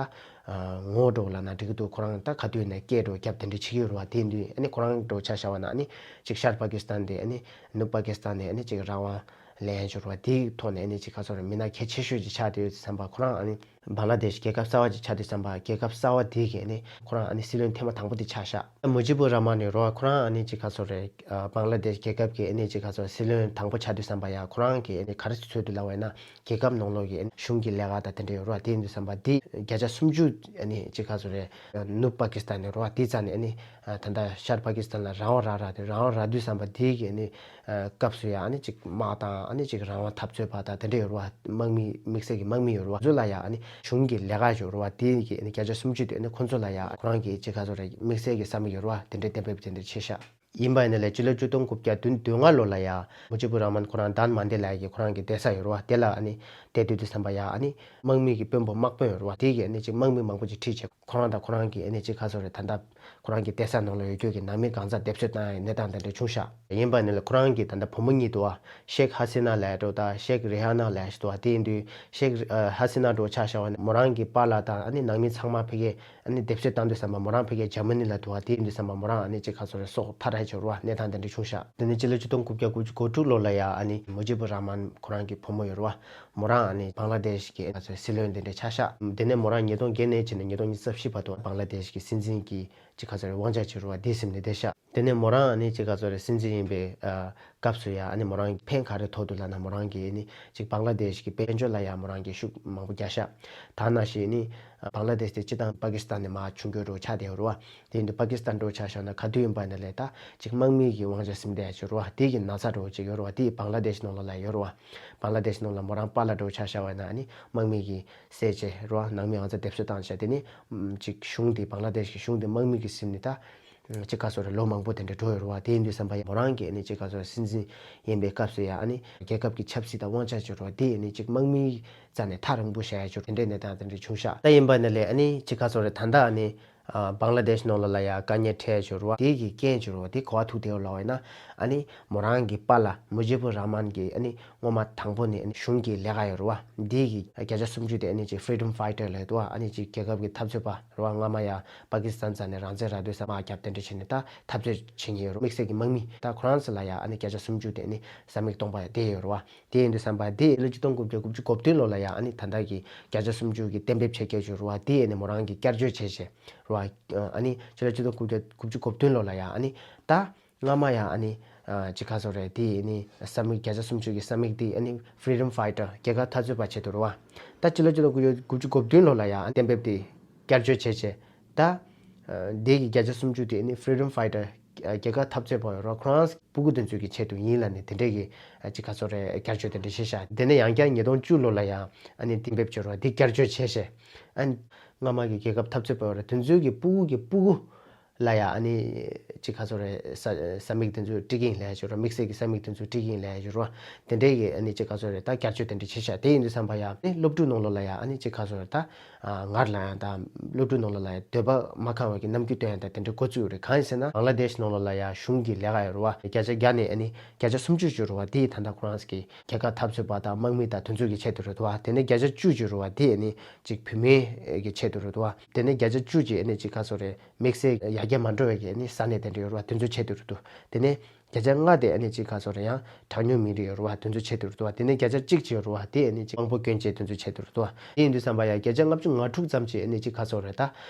ངོ་འདྲ་བོ་ལབ་ན་འགྲིག་གི་འདུག་ཁོ་རང་ད་ག་དུས་ཡིན་ན་སྐད་འདྲ་བོ་རྒྱབ་དེ་འདྲ་ཅིག་ཡོད་རེད་བ། དེ་ཡིན་དུས་ཨ་ནི་ཁོ་རང་འདྲ་བོ་ཆ་བཞག་པ་ན་ཨ་ནི་ཅིག་ཤར་པ་ཀི་སི་ཐན་དེ་ཨ་ནི་ནུབ་པ་ཀི་སི་ཐན་ནས་ཨ་ནི་ཅིག་རང་དབང་ ལེན་ཡ་ཅིག་ཡོད་རེད་བ། དེའི་ཐོག་ནས་ཨ་ནི་ཅིག་ག་ཟེར་དགོས་རེད། མི་སྣ་གལ་ཆེ་ཤོས་ཅིག་ཆགས་བསྡད་ཡོད་བསམ་པ། ཁོ་རང་ཨ་ནི་བང་ལ་དེཤ་རྒྱལ་ཁབ་གསར་པ་ཅིག་ཆགས་དུས་ཙམ་པ། རྒྱལ་ཁབ་གསར་པ་དེ་གི་ཨ་ནི་ཁོ་རང་ཨ་ནི་སྲིད་བློན་ཐེངས་མ་དང་པོ་དེ་ཆགས་ཤག་མུ་ཇི་བུ་ར་མན་ཡོད་རེད་བ། ཁོ་རང་ཨ་ནི་ཅིག་ག་ཟེར་དགོས་རེད། ཨ་བང་ལ་དེཤ་རྒྱལ་ཁབ་ཀྱི་ཨ་ནི་ཅིག་ག་ཟེར་དགོས་རེད། སྲིད་བློན་དང་པོ་ཆགས་དུས་ཙམ་པ་ཡ། ཁོ་རང་གིས་ཨ་ནི་ག་རེ་འཚོལ་འདུག་ལབ་པ་ཡིན་ན། རྒྱལ་ཁབ་ནང་ལོགས་ཀྱི་ཨ་ནི་གཞུང་གི་ལས་ཀ་དང་དེ་འདྲ་ཡོད་རེད་བ། དེ་ཡིན་དུས་ཙམ་པ་དེ་བརྒྱ་ཆ་སུམ་ཅུ་ཨ་ནི་ཅིག་ག་ཟེར་དགོས་རེད། ནུབ་པ་ཀི་སི་ཐན་ཡོད་རེད་བ། དེའི་རྩ་ནས་ཨ་ནི་ད་ལྟ་ཤར་པ་ཀི་སི་ཐན་ལ་རང་དབང་རག་རག་དེ་རང་དབང་རག་དུས་ཙམ་པ་དེ་གི་ཨ་ནི་སྐབས་སུ་ཡ། ཨ་ནི་ཅིག་དམག་དང་ཨ་ནི་ཅིག་རང་དབང་འཐབ་རྩོད་པ་དང་དེ་འདྲ་ཡོད་རེད་བ། དམག་མི་དམིགས་བསལ་གྱི་དམག་མི་ཡོད་རེད་བ། ཁོ་ཚོ་ལ་ཡ་ཨ་ནི་གཞུང་གི་ལས་ཀ་ཡོད་རེད་བ། དེ་གི་ཨ་ནི་བརྒྱ་ཆ་སུམ་ཅུ་དེ་ཨ་ནི་ཁོ་ཚོ་ལ་ཡ་ཁོ་རང་གི་ཅིག་ག་ཟེར་དགོས་རེད། དམིགས་བསལ་གྱི་ས་མིག་ཡོད་རེད་བ། དེ་འདྲའི་གཏན་འབེབས་དེ་འདྲ་བྱས་ཤག་ཡིན་པ་ཡིན་ན་ལས་སྤྱི་ལོ་ཆིག་སྟོང་དགུ་བརྒྱ་བདུན་ལྔ་ལོ་ལ་ཡ་མུ་ཇི་བུ་ར་མན་ཁོ་རང་ལྡན་མན་དེ་ལ་ཡ་གི་ཁོ་རང་གི་གདན་ས་ཡོད་རེད་བ། དེ་ལ་ཨ་ནི་བསྡད་དུས་དུས་ཙམ་པ་ཡ། ཨ་ནི་དམག་མི་གི་དཔོན་པོ་དམག་དཔོན་ཡོད་རེད་བ། དེ་གི་ཨ་ནི་ཅིག་དམག་མི་མང་པོ་ཅིག་ཁྲིད་བྱས། ཁོ་རང་དང་ཁོ་རང་གི་ཨ་ནི་ཅིག་ག་ཟེར་དགོས་རེད། ད་ལྟ་ཁོ་རང་གི་གདན་ས་ནང་ལ་ཡོད་རྒྱུ་གི་ནང་མི་གང་ཚང་སྡེབ་གསོད་བཏང་ཡ་གནས་སྟངས་དེ་འདྲ་བྱུང་ཤག་ཡིན་པ་ཡིན་ན་ལས་ཁོ་རང་གི་ད་ལྟ་བུ་མོ་གཉིས་འདུག་བ། ཤེག་ཧ་སི་ན་ལབ་ཡ་འདྲ་བོ་དང་ཤེག་རེ་ཧ་ན་ལབ་ཡ་ཞིག་འདུག་བ། དེ་ཡིན་དུས་ཤེག་ཨ་ཧ་སི་ན་འདྲ་བོ་ཆ་བཞག་པ་ཡིན་ན། མོ་རང་གི་པཱ་ལགས་དང་ཨ་ནི་ནང་མི་ཚང་མ་ཕ་གིར་ཨ་ནི་སྡེབ་གསོད་བཏང་དུས་ཙམ་པ་མོ་རང་ཕ་གིར་འཇར་མ་ནི་ལ་འདུག་བ། དེ་ཡིན་དུས་ཙམ་པ་མོ་རང་ཨ་ནི་ཅིག་ག་ཟེར་དགོས་རེད། སྲོག་ཐར་ཡ་ཅིག་ཡོད་རེད་བ། གནས་སྟངས་དེ་འདྲ་བྱུང་ཤག་དེ་ནས་སྤྱི་ལོ་ཆིག་སྟོང་དགུ་བརྒྱ་དགུ་བཅུ་གོ་དྲུག་ལོ་ལ་ཡ་ཨ་ནི་མུ་ཇི་བུ་ར་མན་ཁོ་རང་གི་བུ་མོ་ཡོད་རེད་བ། མོ་རང་ཨ་ནི་བང་ལ་དེཤ་གི་ཨ་ནི་སྲིད་བློན་དེ་འདྲ་ཆགས་ཤག་དེ་ནས་མོ་རང་ཉིས་སྟོང་བརྒྱད་ནས་བྱས་ནས་ཉིས་སྟོང་ཉི་ཤུ་རྩ་བཞི་བར་དུ་བང་ལ་དེཤ་གི་སྲིད་འཛིན་གྱི་ཅིག་ག་ཟེར་དགོས་རེད། དབང་ཆ་ཅིག་ཡོད་རེད་བ། དེའི་གཟིམ་ནས་བསྡད་ཤག་དེ་ནས་མོ་རང་ཨ་ནི་ཅིག་ག་ཟེར་དགོས་རེད། སྲིད་འཛིན་ཡིན་པའི་ཨ་སྐབས་སུ་ཡ་ཨ་ནི་མོ་རང་ཕན་ག་རེ་ཐོགས་འདུག་ལབ་ན། མོ་རང་གིས་ཨ་ནི་ཅིག་བང་ལ་དེཤ་གི་དཔལ་འབྱོར་ལ་ཡ་མོ་རང་གིས་ཤུགས་མང་པོ་རྒྱག་ཤག་ད་ནང་བཞིན་ཨ་ནི་བང་ལ་དེཤ་དེ་སྤྱིར་བཏང་པ་ཀི་སི་ཐན་ནས་མར་བྱུང་རྒྱུ་འདྲ་བོ་ཆགས་བསྡད་ཡོད་རེད་བ། དེ་ཡིན་དུས་པ་ཀི་སི་ཐན་འདྲ་བོ་ཆ་བཞག་ན། ག་དུས་ཡིན་པ་ཡིན་ན་ལས་ད་ཅིག་དམག་མི་གི་དབང་ཆ་ཟིན་བསྡད་ཡ་ཅིག་ཡོད་རེད་བ། དེ་གི་ན་ཚ་འདྲ་བོ་ཅིག་ཡོད་རེད་བ། དེ་བང་ལ་དེཤ་ནང་ལོགས་ལ་ཡོད་རེད་བ། བང་ལ་དེཤ་ནང་ལ་མོ་རང་པཱ་ལགས་འདྲ་བོ་ཆ་བཞག་པ་ཡིན་ན། ཨ་ནི་དམག་མི་གི་བསད་བྱས་རེད་བ། ནང་མི་ཨང་ཚ་སྡེབ་གསོད་བཏང་བྱས། དེ་ནི་ཅིག་གཞུང་དེ་བང་ལ་དེཤ་གི་གཞུང་དེ་དམག་མི་གི་གཟིམ་ནས་ད་ཅིག་ག་ཟེར་དགོས་རེད། ལོ་མང་པོ་དེ་འདྲ་འགྲོ་ཡོད་རེད་བ། དེ་ཡིན་དུས་ཙམ་པ་ཡ་མོ་རང་གིས་ཨ་ནི་ཅིག་ག་ཟེར་དགོས་རེད། སྲིད་འཛིན་ཡིན་པའི་སྐབས་སུ་ཡ་ཨ་ནི་རྒྱལ་ཁབ་ཀྱི་ཆབ་སྲིད་དང་དབང་ཆ་ཅིག་ཡོད་རེད་བ། དེ་ཨ་ནི་ཅིག་དམག་མིའི་རྩ་ནས་ཐག་རིང་པོ་བཞག་ཡ་ཅིག་ཡོད་རེད། དེ་འདྲའི་གནས་སྟངས་དེ་འདྲ་བྱུང་ཤག་ད་ཡིན་པ་ཡིན་ན་ལས་ཨ་ནི་ཅིག་ག་ཟེར་དགོས་རེད། ད་ལྟ་ཨ་ནི་ཨ་བང་ལ་དེཤ་ནང་ལོགས་ལ་ཡ་དཀའ་ངལ་འཕྲད་ཡ་ཅིག་ཡོད་རེད་བ། དེ་གི་རྐྱེན་ཅིག་ཡོད་རེད་བ། དེ་ག་པར་ཐུག་བསྡད་ཡོད་ལབ་པ་ཡིན་ན། ཨ་ནི་མོ་རང་གི་པཱ་ལགས་མུ་ཇི་བུ་ར་མན་གྱིས་ཨ་ནི་སྔོན་མ་དང་པོ་ནས་ཨ་ནི་གཞུང་གི་ལས་ཀ་ཡོད་རེད་བ། འདི་གི་བརྒྱ་ཆ་སུམ་ཅུ་དེ་ཨ་ནི་ཅིག་ཕི་རི་ཌམ་ཕའི་ཊར་ལབ་འདུག་བ། ཨ་ནི་ཅིག་རྒྱལ་ཁབ་ཀྱི་འཐབ་རྩོད་པ་རེད་བ། སྔ་མ་ཡ་པ་ཀི་སི་ཐན་རྩ་ནས་རང་བཙན་རག་དུས་ཙམ་པ་དམག་རྒྱབ་དེ་འདྲ་བྱས་ནས་ད་འཐབ་རྩོད་བྱེད་མཁན་ཡོད་རེད། དམིགས་བསལ་གྱི་དམག་མི། ད་ཁོ་རང་ཚོ་ལ་ཡ་ཨ་ནི་བརྒྱ་ཆ་སུམ་ཅུ་དེ་ཨ་ནི་ས་མིག་སྟོང་པ་ཡ་དེ་ཡོད་རེད་བ། དེ་ཡིན་དུས་ཙམ་པ་དེ་ལོ་ཆིག་སྟོང་དགུ་བརྒྱ་དགུ་བཅུ་གོ་བདུན་ལོ་ལ་ཡ་ཨ་ནི་ད་ལྟ་གི་བརྒྱ་ཆ་སུམ་ཅུ་གི་གཏན་འབེབས་བྱེད་མཁན་ཅིག་ཡོད་རེད་བ། དེ་ཨ་ནི་མོ་རང་གིས་བསྐྱར་བཅོས་བྱས་བྱས་རེད་བ། ཨ་ནི་ཕྱི་ལོ་ཆིག་སྟོང་དགུ་བརྒྱ་དགུ་བཅུ་གོ་བདུན་ལོ་ལ་ཡ་ཨ་ནི་ད་སྔ་མ་ཡ་ཨ་ནི་ཨ་ཅིག་ག་ཟེར་དགོས་རེད། དེ་ཨ་ནི་ས་མིག་བརྒྱ་ཆ་སུམ་ཅུ་གི་ས་མིག་དེ་ཨ་ནི་ཕི་རི་ཌམ་ཕའི་ཊར་རྒྱལ་ཁབ་འཐབ་རྩོད་པ་ཆེད་དུ་རེད་བ། ད་ཕྱི་ལོ་ཆིག་སྟོང་དགུ་བརྒྱ་དགུ་བཅུ་གོ་བདུན་ལོ་ལ་ཡ་ཨ་ནི་གཏན་འབེབས་དེ་བསྐྱར་བཅོས་བྱས་བྱས། ད་ཨ་དེ་གི་བརྒྱ་ཆ་སུམ་ཅུ་དེ་ཨ་ནི་ཕི་རི་ཌམ་ཕའི་ཊར་རྒྱལ་ཁབ་འཐབ་རྩོད་པ་ཡོད་རེད་བ། ཁོ་རང་ཚོ་སྤུ་གུ་དེ་ཚོ་གི་ཆེད་དུ་ཡིན་ལབ་ནས་དེ་འདྲས་ཀྱི་ཨ་ཅིག་ག་ཟེར་དགོས་རེད། བསྐྱར་བཅོས་དེ་འདྲ་བྱས་ཤག་དེ་ནས་ཡང་བསྐྱར་ཉིས་སྟོང་བཅུ་ལོ་ལ་ཡ་ཨ་ནི་གཏན་འབེབས་བྱས་རེད་བ། དེ་བསྐྱར་བཅོས་བྱས་བྱས། ཨ་ནི་སྔ་མ་གི་རྒྱལ་ཁབ་འཐབ་རྩོད་པ་ཡོད་རེད། དེ་ཚོའི་གི་སྤུ་གུ་གི་སྤུ་གུ་ལ་ཡ་ཨ་ནི་ཅིག་ག་ཟེར་དགོས་རེད། ས་ས་མིག་དེ་ཚོ་སྤྲད་ཀྱི་ཡིན་ལབ་ཡ་ཅིག་ཡོད་རེད་བ། དམིགས་བསལ་གྱི་ས་མིག་དེ་ཚོ་སྤྲད་ཀྱི་ཡིན་ལབ་ཡ་ཅིག་ཡོད་རེད་བ། དེ་འདྲས་ཀྱི་ཨ་ནི་ཅིག་ག་ཟེར་དགོས་རེད། ད་བསྐྱར་བཅོས་དེ་འདྲ་བྱས་ཤག་དེ་ཡིན་དུས་ཙམ་པ་ཡ་ཨ་ནི་སློབ་ཕྲུག་ནང་ལོགས་ལ་ཡ་ཨ་ནི་ཅིག་ག་ཟེར་དགོས་རེད། ད་ཨ་ངར་ལངས་ཡ་དང་། སློབ་ཕྲུག་ནང་ལོགས་ལ་ཡ་འདོད་པ་མ་ཁེངས་པའི་གི་རྣམ་འགྱུར་སྟོན་ཡ་དང་དེ་འདྲ་འགོ་བཙུགས་ཡོད་རེད། གང་ཡིན་ཟེར་ན་བང་ལ་དེཤ་ནང་ལོགས་ལ་ཡ་གཞུང་གི་ལས་ཀ་ཡོད་རེད་བ། བརྒྱ་ཆ་བརྒྱ་ནས་ཨ་ནི་བརྒྱ་ཆ་སུམ་ཅུ་ཅིག་ཡོད་རེད་བ། དེ་ད་ལྟ་ཁོ་རང་ཚོ་གི་རྒྱལ་ཁབ་འཐབ་རྩོད་པ་དང་དམག་མི་དང་དེ་ཚོ་གི་ཆེད་དུ་རེད་འདུག་བ། དེ་ནས་བརྒྱ་ཆ་བཅུ་ཅིག་ཡོད་རེད་བ། དེ་ཨ་ནི་ཅིག་བུད་མེད་ཀྱི་ཆེད་དུ་རེད་འདུག་བ། དེ་ནས་བརྒྱ་ཆ་བཅུ་ཅིག་ཨ་ནི་ཅིག་ག་ཟེར་དགོས་རེད། དམིགས་བསལ་ཡར་རྒྱས་མ་འགྲོ་བའི་གི་ཨ་ནི་ས་གནས་དེ་འདྲ་ཡོད་རེད་བ། དེ་ཚོ་ཆེད་དུ་རེད་འདུག་དེ་ནས་བརྒྱ་ཆ་ལྔ་དེ་ཨ་ནི་ཅིག་ག་ཟེར་དགོས་རེད། ཡང་གྲངས་ཉུང་མི་རིགས་ཡོད་རེད་བ། དེ་ཚོ་ཆེད་དུ་རེད་འདུག་བ། དེ་ནས་བརྒྱ་ཆ་གཅིག་ཅིག་ཡོད་རེད་བ། དེ་ཨ་ནི་ཅིག་དབང་པོ་སྐྱོན་ཅན་དེ་ཚོ་ཆེད་དུ་རེད་འདུག་བ། དེ་ཡིན་དུས་ཙམ་པ་ཡ་བརྒྱ་ཆ་ལྔ་བཅུ་ང་དྲུག་ཙམ་ཅིག་ཨ་ནི་ཅིག་ག་ཟེར་དགོས་རེད། ད་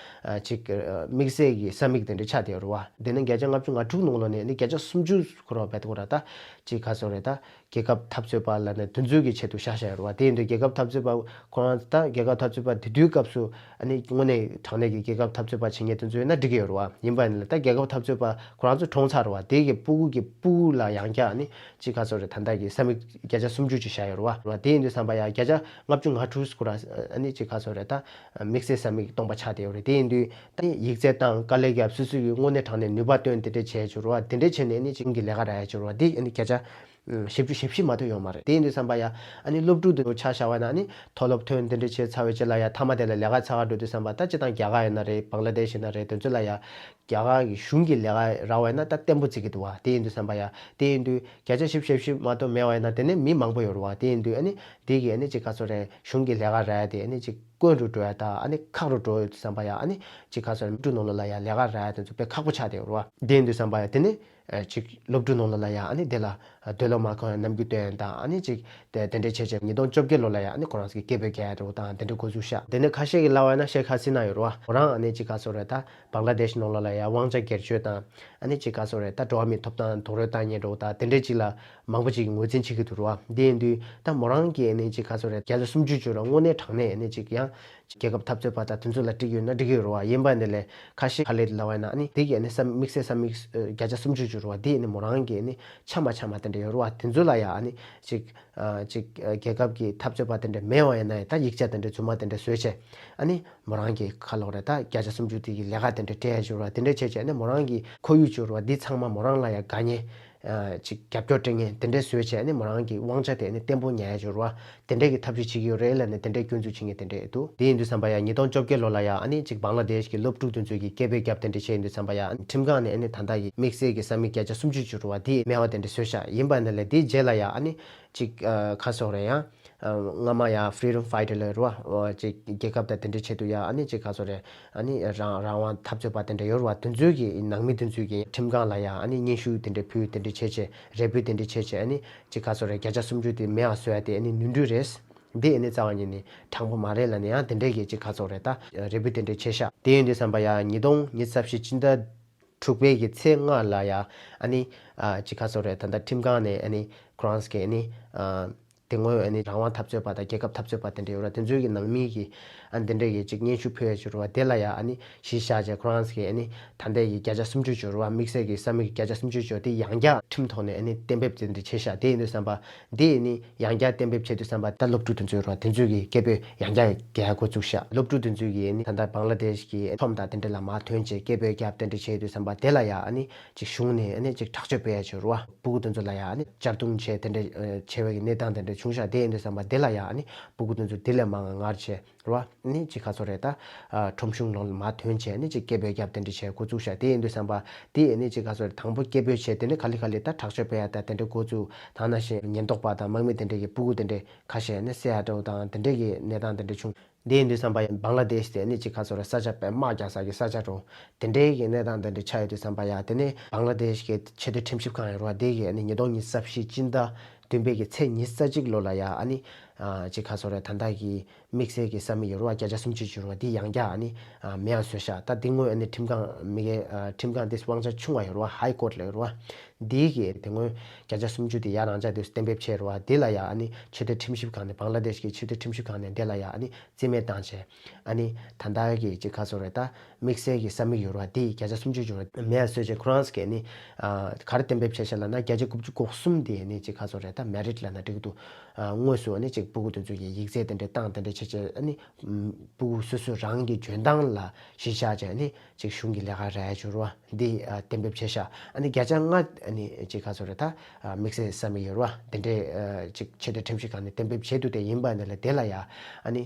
ཨ་ཅིག་དམིགས་བསལ་གྱི་ས་མིག་དེ་འདྲ་ཆགས་བསྡད་ཡོད་རེད་བ། དེ་ནས་བརྒྱ་ཆ་ལྔ་བཅུ་ང་དྲུག་ནང་ལོགས་ནས་ཨ་ནི་བརྒྱ་ཆ་སུམ་ཅུ་ཁོ་རང་བས་ད་ཁོ་རང་ད་ཅིག་ག་ཟེར་དགོས་རེད། ད་རྒྱལ་ཁབ་འཐབ་རྩོད་པ་ལབ་ནས་དེ་ཚོའི་གི་ཆེད་དུ་བཞག་བཞག་ཡོད་རེད་བ། དེ་ཡིན་དུས་རྒྱལ་ཁབ་འཐབ་རྩོད་པ་ཁོ་རང་ད་རྒྱལ་ཁབ་འཐབ་རྩོད་པ་དེ་དུས་སྐབས་སུ་ཨ་ནི་དངོས་གནས་དྲང་གནས་ཀྱི་རྒྱལ་ཁབ་འཐབ་རྩོད་པ་བྱེད་མཁན་དེ་ཚོ་ཡིན་ན་འགྲིག་གི་ཡོད་རེད་བ། ཡིན་པ་ཡིན་ན་ད་རྒྱལ་ཁབ་འཐབ་རྩོད་པ་ཁོ་རང་ཚོ་གྲོངས་ཚར་རེད་བ། དེ་གི་སྤུ་གུ་གི་སྤུ་གུ་ལ་ཡང་བསྐྱར་ཨ་ནི་ཅིག་ག་ཟེར་དགོས་རེད། ད་ལྟ་གི་ས་མིག་བརྒྱ་ཆ་སུམ་ཅུ་ཅིག་བཞག་ཡོད་རེད་བ། དེ་ཡིན་དུས་ཙམ་པ་ཡ་བརྒྱ་ཆ་ལྔ་བཅུ་ང་དྲུག་ཁོ་རང་ཨ་ནི་ཅིག་ག་ཟེར་དགོས་རེད། ད་དམིགས་བསལ་ས་མིག་སྟོང་པ་ཆགས་བསྡད་ཡོད་རེད། དེ་ཡིན་དུས་ད་ཡིག་ཚད་བཏང་། དཀའ་ལས་བརྒྱབ། སོ་སོ་གི་དངོས་གནས་དྲང་གནས་ནུས་པ་བཏོན། དེ་འདྲས་བྱས་ཡོད་རེད་བ། དེ་འདྲས་བྱས་ནས་ཨ་ནི་ཅིག་གཞུང་གི་ལས་ཀ་རག་ཡ་ཅིག་ཡོད་རེད་བ། དེ་ཨ་ནི་བརྒྱ་ཆ་བཞི་བཅུ་ཞེ་བཞི་མ་གཏོགས་ཡོད་མ་རེད། དེ་ཡིན་དུས་ཙམ་པ་ཡ་ཨ་ནི་སློབ་ཕྲུག་དེ་ཚོ་ཆ་བཞག་པ་ཡིན་ན་ཨ་ནི་མཐོ་སློབ་ཐོན། དེ་འདྲ་བྱས་ཚར་བའི་རྗེས་ལ་ཡ་མཐའ་མ་དེ་ལ་ལས་ཀ་འཚོལ་ག་འགྲོ་དུས་ཙམ་པ་ད་སྤྱིར་བཏང་རྒྱ་གར་ཡིན་ན་རེད། བང་ལ་དེཤ་ཡིན་ན་རེད། དེ་ཚོ་ལ་ཡ་རྒྱ་གར་གྱི་གཞུང་གི་ལས་ཀ་རག་པ་ཡིན་ན་ད་བརྟན་པོ་བརྩི་གི་འདུག་བ། དེ་ཡིན་དུས་ཙམ་པ་ཡ་དེ་ཡིན་དུས་བརྒྱ་ཆ་བཞི་བཅུ་ཞེ་བཞི་མ་གཏོགས་མེད་པ་ཡིན་ན་དེ་ནས་མི་མང་པོ་ཡོད་རེད་བ། དེ་ཡིན་དུས་ཨ་ནི་དེ་གི་ཨ་ནི་ཅིག་ག་ཚོད་རེད། གཞུང་གི་ལས་ཀ་རག་ཡ་དེ་ཨ་ནི་ཅིག་དཀོན་རུ་འགྲོ་ཡ་དང་ཨ་ནི་ཁག་རུ་འགྲོ་ཡོད་དུས་ཙམ་པ་ཡ་ཨ་ནི་ཅིག་ག་ཟེར་སློབ་ཕྲུག་ནང་ལོགས་ལ་ཡ་ལས་ཀ་རག་ཡ་དེ་ཚོ་དཔེ་ཁག་པོ་ཆགས་བསྡད་ཡོད་རེད་བ། དེ་ཡིན་དུས་ཙམ་པ་ཡ་དེ་ནི་ཨ་ཅིག་སློབ་ཕྲུག་ནང་ལོགས་ལ་ཡ་ཨ་ནི་དེ་ལ་འདོད་བློ་མ་ཁེངས་ཡ་རྣམ་འགྱུར་སྟོན་ཡ་དང་ཨ་ནི་ཅིག་དེ་དེ་འདྲའི་བྱས་བྱས་ཉིས་སྟོང་བཅོ་བརྒྱད་ལོ་ལ་ཡ་ཨ་ནི་ཁོ་རང་ཚོ་གི་སྐད་འབོད་རྒྱག་ཡ་འདྲ་བོ་དང་དེ་འདྲའི་འགོ་འཛུགས་ཤག་དེ་ནས་ཁ་ཤས་ཀྱིས་ལབ་པ་ཡིན་ན་ཤེག་ཧ་སི་ན་ཡོད་རེད་བ། ཁོ་རང་ཨ་ནི་ཅིག་ག་ཟེར་རེད་ད་བང་ལ་དེཤ་ནང་ལོགས་ལ་ཡ་དབང་ཆ་སྒེར་གཅོད་དང་ཨ་ནི་ཅིག་ག་ཟེར་རེད་ད་འགྲོ་བ་མིའི་ཐོབ་ཐང་རྡོག་རོལ་བཏང་མཁན་འདྲ་བོ་དང་དེ་འདྲའི་ཅིག་ལ་མང་པོ་ཅིག་གིས་ངོས་འཛིན་བྱེད་ཀྱི་འདུག་རེད་བ། དེ་ཡིན་དུས་ད་མོ་རང་གིས་ཨ་ནི་ཅིག་ག་ཟེར་རེད་བརྒྱ་ཆ་སུམ་ཅུ་ཅིག་རེད་བ། དངོས་གནས་དྲང་གནས་ཨ་ནི་ཅིག་ཡང་རྒྱལ་ཁབ་འཐབ་རྩོད་པ་དང་དེ་ཚོ་ལ་འགྲིག་ཡོད་ན་འགྲིག་གི་ཡོད་རེད་བ། ཡིན་པ་འདི་ལས་ཁ་ཤས་ག་ལེར་ལབ་པ་ཡིན་ན་ཨ་ནི་དེ་གི་ཨ་ནི་བསམ་དམིགས་བསལ་བསམ་དམིགས་ཨ་བརྒྱ་ཆ་སུམ་ཅུ་ཅིག་རེད་བ། དེ་ཨ་ནི་མོ་རང་གི་ཨ་ནི་འཆམ་མ་འཆམ་མ་དེ་འདྲ་ཡོད་རེད་བ། དེ་ཚོ་ལ་ཡ་ཨ་ནི་ཅིག་ཨ་ཅིག་ཨ་རྒྱལ་ཁབ་ཀྱི་འཐབ་རྩོད་པ་དེ་འདྲ་མེད་པ་ཡིན་ན་ཡང་ད་ཡིག་ཆ་དེ་འདྲ་རྫུན་མ་དེ་འདྲ་བཟོས་བྱས་ཨ་ནི་མོ་རང་གི་ཁ་ལོག་རེད་ད་བརྒྱ་ཆ་སུམ་ཅུ་དེ་གི་ལས་ཀ་དེ་འདྲ་སྤྲད་ཡ་ཅིག་ཡོད་རེད་བ། དེ་འདྲ་བྱས་བྱས་ཨ་ནི་མོ་རང་གི་ཁོར་ཡུག་ཅིག་ཡོད་རེད་བ། འདི་ཚང་མ་མོ་རང་ལ་ཡ་དགའ་མཁན། ཅིག་རྒྱབ་སྐྱོར་སྤྲད་མཁན་དེ་འདྲས་བཟོས་བྱས་ནས་མོ་རང་གི་དབང་ཆ་དེ་ནི་བརྟན་པོ་ཉར་ཡ་ཅིག་ཡོད་རེད་བ། དེ་འདྲས་ཀྱི་ཐབས་ཤེས་བྱེད་ཀྱི་ཡོད་རེད་ལབ་ནས་དེ་འདྲས་སྐྱོན་འཛུགས་བྱེད་མཁན་དེ་འདྲས་འདུག་དེ་ཡིན་དུས་ཙམ་པ་ཡ་ཉིས་སྟོང་བཅོ་བརྒྱད་ལོ་ལ་ཡ་ཨ་ནི་ཅིག་བང་ལ་དེཤ་གི་སློབ་ཕྲུག་དེ་ཚོས་ཀྱི་སྐད་འབོད་བརྒྱབ་དེ་འདྲས་བྱས་ཡིན་དུས་ཙམ་པ་ཡ་ཁྲིམས་ཁང་ནས་ཨ་ནི་ད་ལྟ་གི་དམིགས་བསལ་གྱི་ས་མིག་བརྒྱ་ཆ་སུམ་ཅུ་ཅིག་ཡོད་རེད་བ། དེ་མེད་པ་དེ་འདྲས་བཟོས་ཤག་ཡིན་པ་ནི་ལས་དེའི་རྗེས་ལ་ཡ་ཨ་ནི་ཅིག་ཁ་སོག་རེད་ཡ། སྔ་མ་ཡ་Freedom Fighter ལབ་རེད་བ། ཅིག་རྒྱལ་ཁབ་དང་དེ་འདྲའི་ཆེད་དུ་ཡ་ཨ་ནི་ཅིག་ག་ཚོད་རེད། ཨ་ནི་རང་རང་དབང་འཐབ་རྩོད་པ་དེ་འདྲ་ཡོད་རེད་བ། དེ་ཚོའི་གི་ནང་མི་དེ་ཚོའི་གི་ཁྲིམས་ཁང་ལ་ཡ་ཨ་ནི་སྙན་ཞུ་དེ་འདྲ་ཕུལ་དེ་འདྲ་བྱས་བྱས་རེ་འབོད་དེ་འདྲ་བྱས་བྱས་ཨ་ནི་ཅིག་ག་ཚོད་རེད། བརྒྱ་ཆ་སུམ་ཅུ་དེ་མེད་པ་བཟོ་ཡ་དེ་ཨ་ནི་ནོར་འཁྲུལ་རེད། འདི་ཨ་ནི་རྩ་བ་ཉིད་ནས་དྲང་པོ་མ་རེད་ལབ་ནས་ཡང་དེ་འདྲའི་གི་ཅིག་ག་ཚོད་རེད་ད་རེ་འབོད་དེ་འདྲ་བྱས་ཤག་དེ་ཡིན་དུས་ཙམ་པ་ཡ་ཉིས་སྟོང་ཉི་ཤུ་རྩ་བཞི་སྤྱི་ཟླ་དྲུག་པའི་གི་ཚེས་ལྔ་ལ་ཡ་ཨ་ནི་ཅིག་ག་ཚོད་རེད། ད་ལྟ་ཁྲིམས་ཁང་ནས་ཨ་ནི་ཁོ་རང་ཚོ་གི་ཨ་ནི། དེ་སྔོན་ཨ་ནི་རང་དབང་འཐབ་རྩོད་པ་དང་རྒྱལ་ཁབ་འཐབ་རྩོད་པ་དེ་འདྲ་ཡོད་ར། དེ་ཚོའི་གི་ནང་མི་གི་ཨ་ནི་དེ་འདྲ་གི་ཅིག་སྙན་ཞུ་ཕུལ་ཡ་ཅིག་རེད་བ། དེ་ལ་ཡ་ཨ་ནི་གཞི་བཞག་བྱས་ཁོ་རང་ཚོ་གི་ཨ་ནི་ད་ལྟའི་གི་བརྒྱ་ཆ་སུམ་ཅུ་ཅིག་རེད་བ། དམིགས་བསལ་གི་ས་མིག་བརྒྱ་ཆ་སུམ་ཅུ་ཅིག་དེ་ཡང་བསྐྱར་ཁྲིམས་ཐོག་ནས་ཨ་ནི་གཏན་འབེབས་དེ་འདྲ་བྱས་ཤག་དེ་ཡིན་དུས་ཙམ་པ་འདི་ཨ་ནི་ཡང་བསྐྱར་གཏན་འབེབས་བྱས་དུས་ཙམ་པ་ད་སློབ་ཕྲུག་དེ་ཚོ་ཡོད་རེད་བ། དེ་ཚོའི་གི་སྐད་འབོད་ཡང་བསྐྱར་རྒྱག་འགོ་བཙུགས་ཤག་སློབ་ཕྲུག་དེ་ཚོའི་གི་ཨ་ནི་ད་ལྟ་བང་ལ་དེཤ་གི་ཁྲོམ་དང་དེ་འདྲ་ལ་མར་ཐོན་བྱས་སྐད་འབོད་བརྒྱབ་དེ་འདྲ་བྱས་དུས་ཙམ་པ་དེ་ལ་ཡ་ཨ་ནི་ཅིག་གཞུང་ནས་ཨ་ནི་ཅིག་དྲག་སྤྱོད་སྤེལ་ཡ་ཅིག་རེད་བ། སྤུ་གུ་དེ་ཚོ་ལ་ཡ་ཨ་ནི་གཅར་རྡུང་བྱས་དེ་འདྲ་ཨ་བྱས་པའི་གི་གནས་སྟངས་དེ་འདྲ་བྱུང་ཤག་དེ་ཡིན་དུས་ཙམ་པ་དེ་ལ་ཡ་ཨ་ནི་སྤུ་གུ་དེ་ཚོ་དེ་ལས་མང་བ་ངར་བྱས་རེད་བ། ཨ་ནི་ཅིག་ག་ཚོད་རེད་ད། ཨ་ཁྲོམ་གཞུང་ནང་ལ་མར་ཐོན་བྱས་ཨ་ནི་ཅིག་སྐད་འབོད་བརྒྱབ་དེ་འདྲ་བྱས་འགོ་བཙུགས་ཤག་དེ་ཡིན་དུས་ཙམ་པ་དེ་ཨ་ནི་ཅིག་ག་ཚོད་རེད། དང་པོ་སྐད་འབོད་བྱས་དེ་ནི་ག་ལེ་ག་ལེ་ད་དྲག་སྤྱོད་སྤེལ་ཡ་ད་དེ་འདྲ་འགོ་བཙུགས། ད་ནང་བཞིན་ཉེན་རྟོག་པ་དང་དམག་མི་དེ་འདྲ་གི་སྤུ་གུ་དེ་འདྲ་ཁ་ཤས་ཨ་ནི་བསད་ཡ་འདྲ་བོ་དང་དེ་འདྲ་གི་གནས་སྟངས་དེ་འདྲ་བྱུང་། དེ་ཡིན་དུས་ཙམ་པ་ཡང་བང་ལ་དེཤ་དེ་ནི་ཅིག་ག་ཚོད་རེད། ས་ཆ་དཔེ་དམག་རྒྱག་ས་གི་ས་ཆ་འགྲོ། དེ་འདྲའི་གི་གནས་སྟངས་དེ་འདྲ་ཆགས་ཡོད་དུས་ཙམ་པ་ཡ་དེ་ནི་བང་ལ་དེཤ་གི་ཆེས་མཐོའི་ཁྲིམས་ཞིབ་ཁང་ཡོད་རེད་བ། དེ་གི་ནི་ཉིས་སྟོང་ཉི་ཤུ་རྩ་བཞི་སྤྱི་ཟླ་བདུན་པའི་གི་ཚེས་ཉི་ཤུ་རྩ་གཅིག་ལོ་ལ་ཡ་ཨ་ནི་ཅིག་ག་ཚོད་རེད། ད་ལྟ་གི་དམིགས་བསལ་གི་ས་མིག་ཡོད་རེད་བ། བརྒྱ་ཆ་སུམ་ཅུ་ཅིག་ཡོད་རེད་བ། དེ་ཡང་བསྐྱར་ཨ་ནི་མེད་པ་བཟོས་ཤག་ད་དེ་སྔོན་ཨ་ནི་ཁྲིམས་ཁང་མི་གི་ཁྲིམས་ཁང་དེ་དབང་ཆ་ཆུང་བ་ཡོད་རེད་བ། ཧའི་ཀོརཊ་ལ་ཡོད་རེད་བ། དེ་གི་དེ་སྔོན་བརྒྱ་ཆ་སུམ་ཅུ་དེ་ཡ་རང་འཇགས་དུས་གཏན་འབེབས་བྱས་རེད་བ། དེ་ལ་ཡ་ཨ་ནི་ཆེས་མཐོའི་ཁྲིམས་ཞིབ་ཁང་ནས་བང་ལ་དེཤ་གི་ཆེས་མཐོའི་ཁྲིམས་ཞིབ་ཁང་ནས་དེ་ལ་ཡ་ཨ་ནི་རྩིས་མེད་བཏང་བྱས། ཨ་ནི་ད་ལྟ་གི་ཅིག་ག་ཚོད་རེད། ད་དམིགས་བསལ་གི་ས་མིག་ཡོད་རེད་བ། དེ་བརྒྱ་ཆ་སུམ་ཅུ་ཅིག་ཡོད་རེད། མེད་པ་བཟོས་བྱས་ཁོ་རང་ཚོ་གི་ཨ་ནི་ག་རེ་གཏན་འབེབས་བྱས་ཤག་ལབ་ན་བརྒྱ་ཆ་དགུ་བཅུ་གོ་གསུམ་དེ་ཨ་ནི་ཅིག་ག་ཚོད་རེད། ད་མེ་རིཊ་ལབ་ན་འགྲིག་གི་འདུག་དངོས་སུ་ཨ་ནི་ཅིག་སྤུ་གུ་དེ་ཚོ་གི་ཡིག་ཚད་དེ་འདྲ་བཏང་དེ་འདྲ་བྱས་བྱས་ཨ་ནི་སྤུ་གུ་སོ་སོ་རང་གི་འཇོན་ཐང་ལ་གཞི་བཞག་བྱས་ཨ་ནི་ཅིག་གཞུང་གི་ལས་ཀ་རག་ཡ་ཅིག་ཡོད་རེད་བ། འདི་གཏན་འབེབས་བྱས་ཤག་ཨ་ནི་བརྒྱ་ཆ་ལྔ་ཨ་ནི་ཅིག་ག་ཚོད་རེད། ད་དམིགས་བསལ་ས་མིག་ཡོད་རེད་བ། དེ་འདྲའི་ཅིག་ཆེས་མཐོའི་ཁྲིམས་ཞིབ་ཁང་ནས་གཏན་འབེབས་བྱས་འདུག་དེ་ཡིན་པ་ནི་ལ་དེ་ལ་ཡ་ཨ་ནི་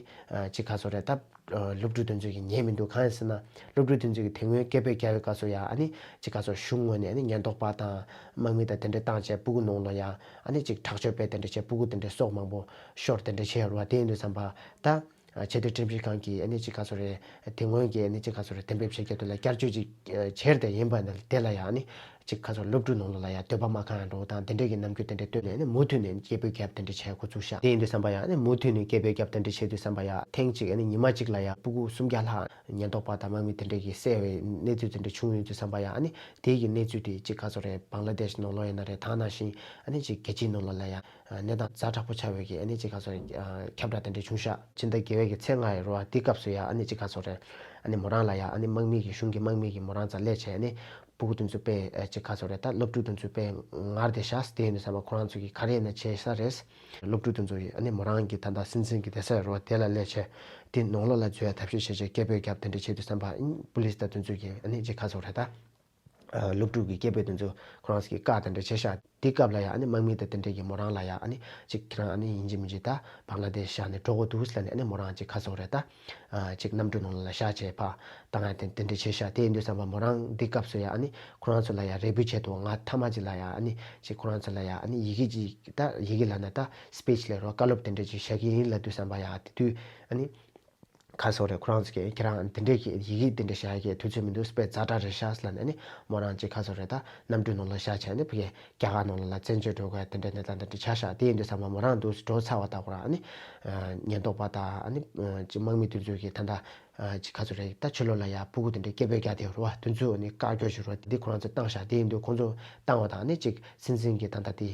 ཅིག་ག་ཚོད་རེད། ད་སློབ་ཕྲུག་དེ་ཚོ་གིས་ཉན་མི་འདུག་གང་ཡིན་ཟེར་ན་སློབ་ཕྲུག་དེ་ཚོ་གིས་དེ་སྔོན་སྐད་འབོད་རྒྱག་པའི་སྐབས་སུ་ཡ་ཨ་ནི་ཅིག་ག་ཚོད་གཞུང་ངོས་ནས་ཨ་ནི་ཉེན་རྟོག་པ་དང་དམག་མི་དང་དེ་འདྲ་བཏང་བྱས་སྤུ་གུ་ནང་ལོགས་ཡ་ཨ་ནི་ཅིག་དྲག་སྤྱོད་སྤེལ་དེ་འདྲ་བྱས་སྤུ་གུ་དེ་འདྲ་སྲོག་མང་པོ་ཤོར་དེ་འདྲ་བྱས་ཡོད་རེད་བ། དེ་ཡིན་དུས་ཙམ་པ་ད། ཆེས་མཐོའི་ཁྲིམས་ཞིབ་ཁང་གིས་ཨ་ནི་ཅིག་ག་ཚོད་རེད། དེ་སྔོན་གྱི་ཨ་ནི་ཅིག་ག་ཚོད་རེད། གཏན་འབེབས་བྱེད་རྒྱུ་དེ་ལ་བསྐྱར་བཅོས་ཅིག་བྱས་ཏེ་ཡིན་པ་ནི་དེ་ལ་ཡང་ཨ་ནི་ཅིག་ག་ཚོད་སློབ་ཕྲུག་ནང་ལོགས་ལ་ཡང་འདོད་པ་མ་ཁེངས་ཡ་འདྲ་བོ་དང་དེ་འདྲས་ཀྱི་རྣམ་འགྱུར་དེ་འདྲས་སྟོན་ནས་ཨ་ནི་མུ་མཐུད་ནས་སྐད་འབོད་རྒྱབ་དེ་འདྲས་བྱས་འགོ་བཙུགས་ཤག་དེ་ཡིན་དུས་ཙམ་པ་ཡང་ཨ་ནི་མུ་མཐུད་ནས་སྐད་འབོད་རྒྱབ་དེ་འདྲས་བྱས་དུས་ཙམ་པ་ཡང་ཐེངས་གཅིག་ཨ་ནི་ཉི་མ་གཅིག་ལ་ཡང་སྤུ་གུ་སུམ་བརྒྱ་ལྷག་ཉེན་རྟོག་པ་དང་དམག་མི་དེ་འདྲས་ཀྱིས་བསད་པའི་གནས་ཚུལ་དེ་འདྲས་བྱུང་ཡོད་དུས་ཙམ་པ་ཡང་ཨ་ནི་དེ་གི་གནས་ཚུལ་དེ་ཅིག་ག་ཚོད་རེད། བང་ལ་དེཤ་ནང་ལོགས་ཡིན་ན་རེད། ད་ནང་བཞིན་ཨ་ནི་ཅིག་རྒྱལ་སྤྱིའི་ནང་ལོགས་ལ་ཡང་། གནས་སྟངས་ཛ་དྲག་པོ་ཆགས་པའི་གི་ཨ་ནི་ཅིག་ག་ཚོད་རེད། ཁྱབ་བསྒྲགས་དེ་འདྲ་བྱུང་ཤག་ཕྱི་ཟླ་བརྒྱད་པའི་གི་ཚེས་ལྔ་ཡོད་རེད་བ། དེ་སྐབས་སུ་ཡང་ཨ་ནི་ཅིག་ག་ཚོད་རེད། ཨ་ནི་མོ་རང་ལ་ཡང་ཨ་ནི་དམག་མི་གི་གཞུང་གི་དམག་མི་གིས་མོ་རང་རྩར་སླེབས་བྱས་ཨ་ནི་སྤུ་གུ་དེ་ཚོ་དཔེ་ཅིག་ག་ཚོད་རེད། ད་སློབ་ཕྲུག་དེ་ཚོ་དཔེ་ངར་བསྡད་ཤག་དེ་ཡིན་དུས་ཙམ་པ་ཁོ་རང་ཚོ་གིས་ག་རེ་ཡིན་ན་བྱེད་ས་རེད། སློབ་ཕྲུག་དེ་ཚོ་ཡིས་ཨ་ནི་མོ་རང་གི་ད་ལྟ་སྲིད་འཛིན་གྱི་སྡོད་ས་ཡོད་རེད་བ། དེ་ལ་སླེབས་བྱས་དེ་ནང་ལོགས་ལ་འཛུལ་ཡ་ཐབས་ཤེས་བྱས་བྱས་སྐད་འབོད་རྒྱབ་དེ་འདྲ་བྱེད་དུས་ཙམ་པ་ཨ་ནི་པུ་ལིས་དང་དེ་ཚོ་གིས་ཨ་ནི་ཅིག་ག་ཚོད་རེད་ད། སློབ་ཕྲུག་གི་སྐད་འབོད་དེ་ཚོ་ཁོ་རང་ཚོ་གིས་བཀག་དེ་འདྲ་བྱས་ཤག་དེ་སྐབས་ལ་ཡང་ཨ་ནི་དམག་མི་དང་དེ་འདྲས་ཀྱིས་མོ་རང་ལ་ཡང་ཨ་ནི་ཅིག་ཁྱེད་རང་ཨ་ནི་ཡིན་གཅིག་མིན་གཅིག་ད་བང་ལ་དེཤ་བཞག་ནས་འགྲོ་དགོས་འདུག་ཟེར་ནས་ཨ་ནི་མོ་རང་ཅིག་ག་ཚོད་རེད་ད། ཅིག་གནམ་གྲུ་ནང་ལ་བཞག་བྱས་ཕར་བཏང་ཡ་དེ་དེ་འདྲ་བྱས་ཤག་དེ་ཡིན་དུས་ཙམ་པ་མོ་རང་འདི་སྐབས་སུ་ཡང་ཨ་ནི་ཁོ་རང་ཚོ་ལ་ཡང་རེ་འབོད་བྱས་འདུག་ང་མཐའ་མ་ཅིག་ལ་ཡང་ཨ་ནི་ཅིག་ཁོ་རང་ཚོ་ལ་ཡང་ཨ་ནི་ཡི་གེ་ཅིག་ད་ཡི་གེ་ལབ་ན་ད་སི་པིཆ་ལབ་རོགས་བཀའ་སློབ་དེ་འདྲ་ཅིག་བཞག་གི་ཡིན་ལབ་དུས་ཙམ་པ་ཡང་དེ་དུས་ཨ་ནི། ཁ་སོ་རེད། ཁོ་རང་ཚོ་གིས་ཁྱེད་རང་འདི་འདྲས་ཀྱི་ཡི་གེ་འདི་འདྲས་བཞག་ཡ་གི་དུས་ཚོད་མི་འདུག་དཔེ་ཛ་དྲག་རེད་ཤག་ལབ་ནས་ཨ་ནི་མོ་རང་ཅིག་ཁ་སོ་རེད། ད་གནམ་གྲུའི་ནང་ལ་བཞག་བྱས་ནས་ཕ་གི་རྒྱ་གར་ནང་ལ་ལ་བཙན་བྱོལ་འགྲོ་དགོས་དེ་འདྲས་གནས་སྟངས་དེ་འདྲས་ཆགས་ཤག་དེ་ཡིན་དུས་ཙམ་པ་མོ་རང་འདུག་འགྲོ་ཚར་བ་དང་ཁོ་རང་ཨ་ནི་ཉེན་རྟོག་པ་དང་ཨ་ནི་ཅིག་དམག་མི་དེ་ཚོ་གིས་ད་ལྟ་ཅིག་ཁ་སོ་རེད། ད་ཕྱི་ལོགས་ལ་ཡ་སྤུ་གུ་དེ་འདྲས་སྐད་འབོད་རྒྱག་བསྡད་ཡོད་རེད་བ། དེ་ཚོ་ཨ་ནི་བཀག་སྐྱོར་ཞུ་རོགས་དེ་ཁོ་རང་ཚོ་བཏང་ཤག་དེ་ཡིན་དུས་ཁོང་ཚོ་བཏང་བ་དང་ཨ་ནི་ཅིག་སྲིད་འཛིན་གྱི་ད་ལྟ་དེ་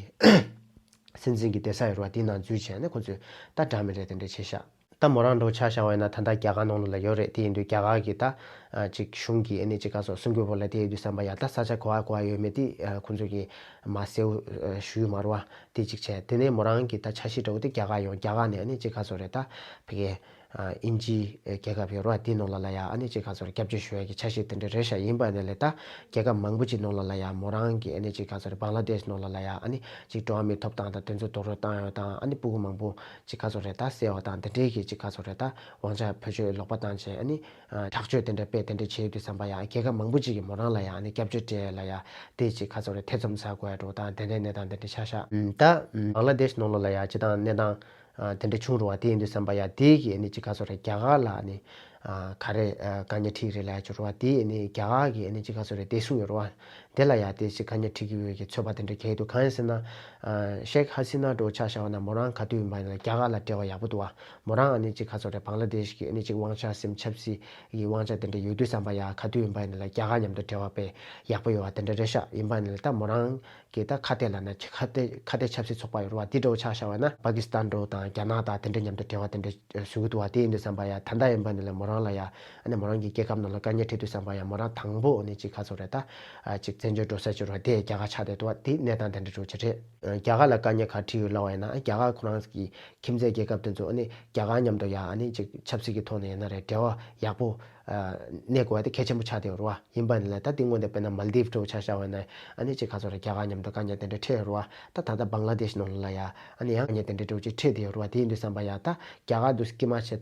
སྲིད་འཛིན་གྱི་སྡོད་ས་ཡོད་རེད་བ། དེའི་ནང་འཛུལ་བྱས་ནས་ཁོ་ཚོས་ད་འདྲ་མི་འདྲ་དེ་འདྲ་བྱས་ཤག་ད་མོ་རང་འདྲ་བོ་ཆ་བཞག་པ་ཡིན་ན་ད་ལྟ་རྒྱ་གར་ནང་ལོགས་ལ་ཡོད་རེད། དེ་ཡིན་དུས་རྒྱ་གར་གྱི་ད་ཨ་ཅིག་གཞུང་གི་ཨ་ནི་ཅིག་ག་སོ་སྲུང་སྐྱོབ་པ་ལ་དེ་ཡོད་དུས་ཙམ་པ་ཡ་ད་ས་ཆ་ག་བ་ག་བ་ཡོད་མེད་དེ་ཨ་ཁོ་ཚོ་གིས་མ་གསལ་བོ་ཨ་ཞུ་ཡོད་མ་རེད་བ། དེ་གཅིག་བྱས། དེ་ནས་མོ་རང་གི་ད་འཆར་གཞི་འདྲ་བོ་དེ་རྒྱ་གར་ཡོང་། རྒྱ་གར་ནས་ཨ་ནི་ཅིག་ག་སོ་རེད། ད་ཕ་གི་ཨ་དབྱིན་ཇི་རྒྱལ་ཁབ་ཡོད་རེད་བ། དེའི་ནང་ལོགས་ལ་ཡ་ཨ་ནི་ཅིག་ག་སོ་རེད། སྐྱབས་བཅོལ་ཞུ་ཡ་གི་འཆར་གཞི་དེ་འདྲ་རེད་ཤག་ཡིན་པ་ནས་ལས་ད་རྒྱལ་ཁབ་མང་པོ་ཅིག་ནང་ལོགས་ལ་ཡ་མོ་རང་གི་ཨ་ནི་ཅིག་ག་སོ་རེད། བང་ལ་དེཤ་ནང་ལོགས་ལ་ཡ་ཨ་ནི་ཅིག་འགྲོ་བ་མིའི་ཐོབ་ཐང་དང་དེ་ཚོ་རྡོག་རོལ་བཏང་ཡ་དང་ཨ་ནི་སྤུ་གུ་མང་པོ་ཅིག་ག་སོ་རེད། ད་བསད་པ་དང་དེ་འདྲའི་གི་ཅིག་ག་སོ་རེད། ད་དབང་ཆ་བེད་སྤྱོད་ལོག་པ་བཏང་བྱས་ཨ་ནི་ཨ་ཐག་གཅོད་དེ་འདྲ་སྤེལ་དེ་འདྲ་བྱས་ཡོད་དུས་ཙམ་པ་ཡ་རྒྱལ་ཁབ་མང་པོ་ཅིག་གིས་མོ་རང་ལ་ཡ་ཨ་ནི་སྐྱབས་བཅོལ་སྤྲད་ལ་ཡ་དེ་ཅིག་ག་སོ་རེད། ཐེ་ཚོམ་ཟ་དགོས་ཡ་འདྲ་བོ་དང་དེ་འདྲའི་གནས་སྟངས་དེ་འདྲ་ཆགས་ཤག་ད་བང་ལ་དེཤ་ནང་ལོགས་ལ་ཡ་ཅིག་དང་གནས་སྟངས་ཨ་དེ་འདྲ་བྱུང་རེད་བ། དེ་ཡིན་དུས་ཙམ་པ་ཡ་དེ་གི་ཨ་ནི་ཅིག་ག་སོ་རེད། རྒྱ་གར་ལ་ཨ་ནི་ཨ་ག་རེ་ཨ་བཀག་ཉར་ཁྲིད་རེད་ལབ་ཡ་ཅིག་རེད་བ། དེ་ཨ་ནི་རྒྱ་གར་གི་ཨ་ནི་ཅིག་ག་སོ་རེད། བདེ་སྲུང་ཡོད་རེད་བ། དེ་ལ་ཡ་དེ་ཅིག་བཀག་ཉར་ཁྲིད་ཀྱི་ཡོད་ཀྱི་ཚོད་དཔག་དེ་འདྲ་གྱིས་འདུག་གང་ཡིན་ཟེར་ན་ཨ་ཤེག་ཧ་སི་ན་འདྲ་བོ་ཆ་བཞག་པ་ན་མོ་རང་ག་དུས་ཡིན་པ་ཡིན་ན་རྒྱ་གར་ལ་འབྲེལ་བ་ཡག་པོ་འདུག་བ། མོ་རང་ཨ་ནི་ཅིག་ག་སོ་རེད། བང་ལ་དེཤ་གི་ཨ་ནི་ཅིག་དབང་ཆ་ཟེར་ན་ཆབ་སྲིད་ཀྱི་དབང་ཆ་དེ་འདྲ་ཡོད་དུས་ཙམ་པ་ཡ་ག་དུས་ཡིན་པ་ཡིན་ན་རྒྱ་གར་མཉམ་དུ་འབྲེལ་བ་དཔེ་ཡག་པོ་ཡོད་བ་དེ་འདྲ་རེད་ཤག་ཡིན་པ་ཡིན་ན་ད་མོ་རང་གི་ད་ཁ་གཏད་ལབ་ན་ཁ་གཏད་ཁ་གཏད་ཆབ་སྲིད་ཚོགས་པ་ཡོད་རེད་བ། དེ་འདྲ་བོ་ཆ་བཞག་པ་ན་པ་ཀི་སི་ཐན་འདྲ་བོ་དང་རྒྱ་ནག་དང་དེ་འདྲ་མཉམ་དུ་འབྲེལ་བ་དེ་འདྲ་བཟོ་གི་འདུག་བ། དེ་ཡིན་དུས་ཙམ་པ་ཡ་ད་ལྟ་ཡིན་པ་ཡིན་ན་ལས་མོ་རང་ལ་ཡ་ཨ་ནི་མོ་རང་གི་རྒྱལ་ཁབ་ནང་ལ་བཀག་ཉར་ཁྲིད་དུས་ཙམ་པ་ཡ་མོ་རང་དང་པོ་ཨ་ནི་ཅིག་ག་སོ་རེད། ད་ཨ་ཅིག་བཙན་བྱོལ་འགྲོ་ས་ཅིག་རེད་བ། དེ་རྒྱ་གར་ཆགས་བསྡད་འདུག་བ། དེ་གནས་སྟངས་དེ་འདྲ་འདྲ་བོ་ཅིག་རེད། རྒྱ་གར་ལ་བཀག་ཉར་ག་ཁྲིད་ཡོད་ལབ་པ་ཡིན་ན་རྒྱ་གར་ཁོ་རང་གི་ཁྱིམ་མཚེས་རྒྱལ་ཁབ་དེ་ཚོ་ཨ་ནི་རྒྱ་གར་མཉམ་དུ་ཡ་ཨ་ནི་ཅིག་ཆབ་སྲིད་ཀྱི་ཐོག་ནས་ཡིན་ན་རེད། འབྲེལ་བ་ཡག་པོ་ཨ་གནས་དགོས་པ་དེ་གལ་ཆེན་པོ་ཆགས་བསྡད་ཡོད་རེད་བ། ཡིན་པ་ནི་ལ་ད་དེ་སྔོན་དེ་དཔེར་ན་མལ་དིབ་འདྲ་བོ་ཆ་བཞག་པ་ན་ཨ་ནི་ཅིག་ག་སོ་རེད། རྒྱ་གར་མཉམ་དུ་བཀག་ཉར་དེ་འདྲ་འཕྲད་ཡོད་རེད་བ། ད་ད་ལྟ་བང་ལ་དེཤ་ནང་ལ་ཡ་ཨ་ནི་ཡང་བཀག་ཉར་དེ་འདྲ་འདྲ་བོ་ཅིག་འཕྲད་བསྡད་ཡོད་རེད་བ། དེ་ཡིན་དུས་ཙམ་པ་ཡ་ད་རྒྱ་གར་དུ་དཀྱིལ་མ་བྱས་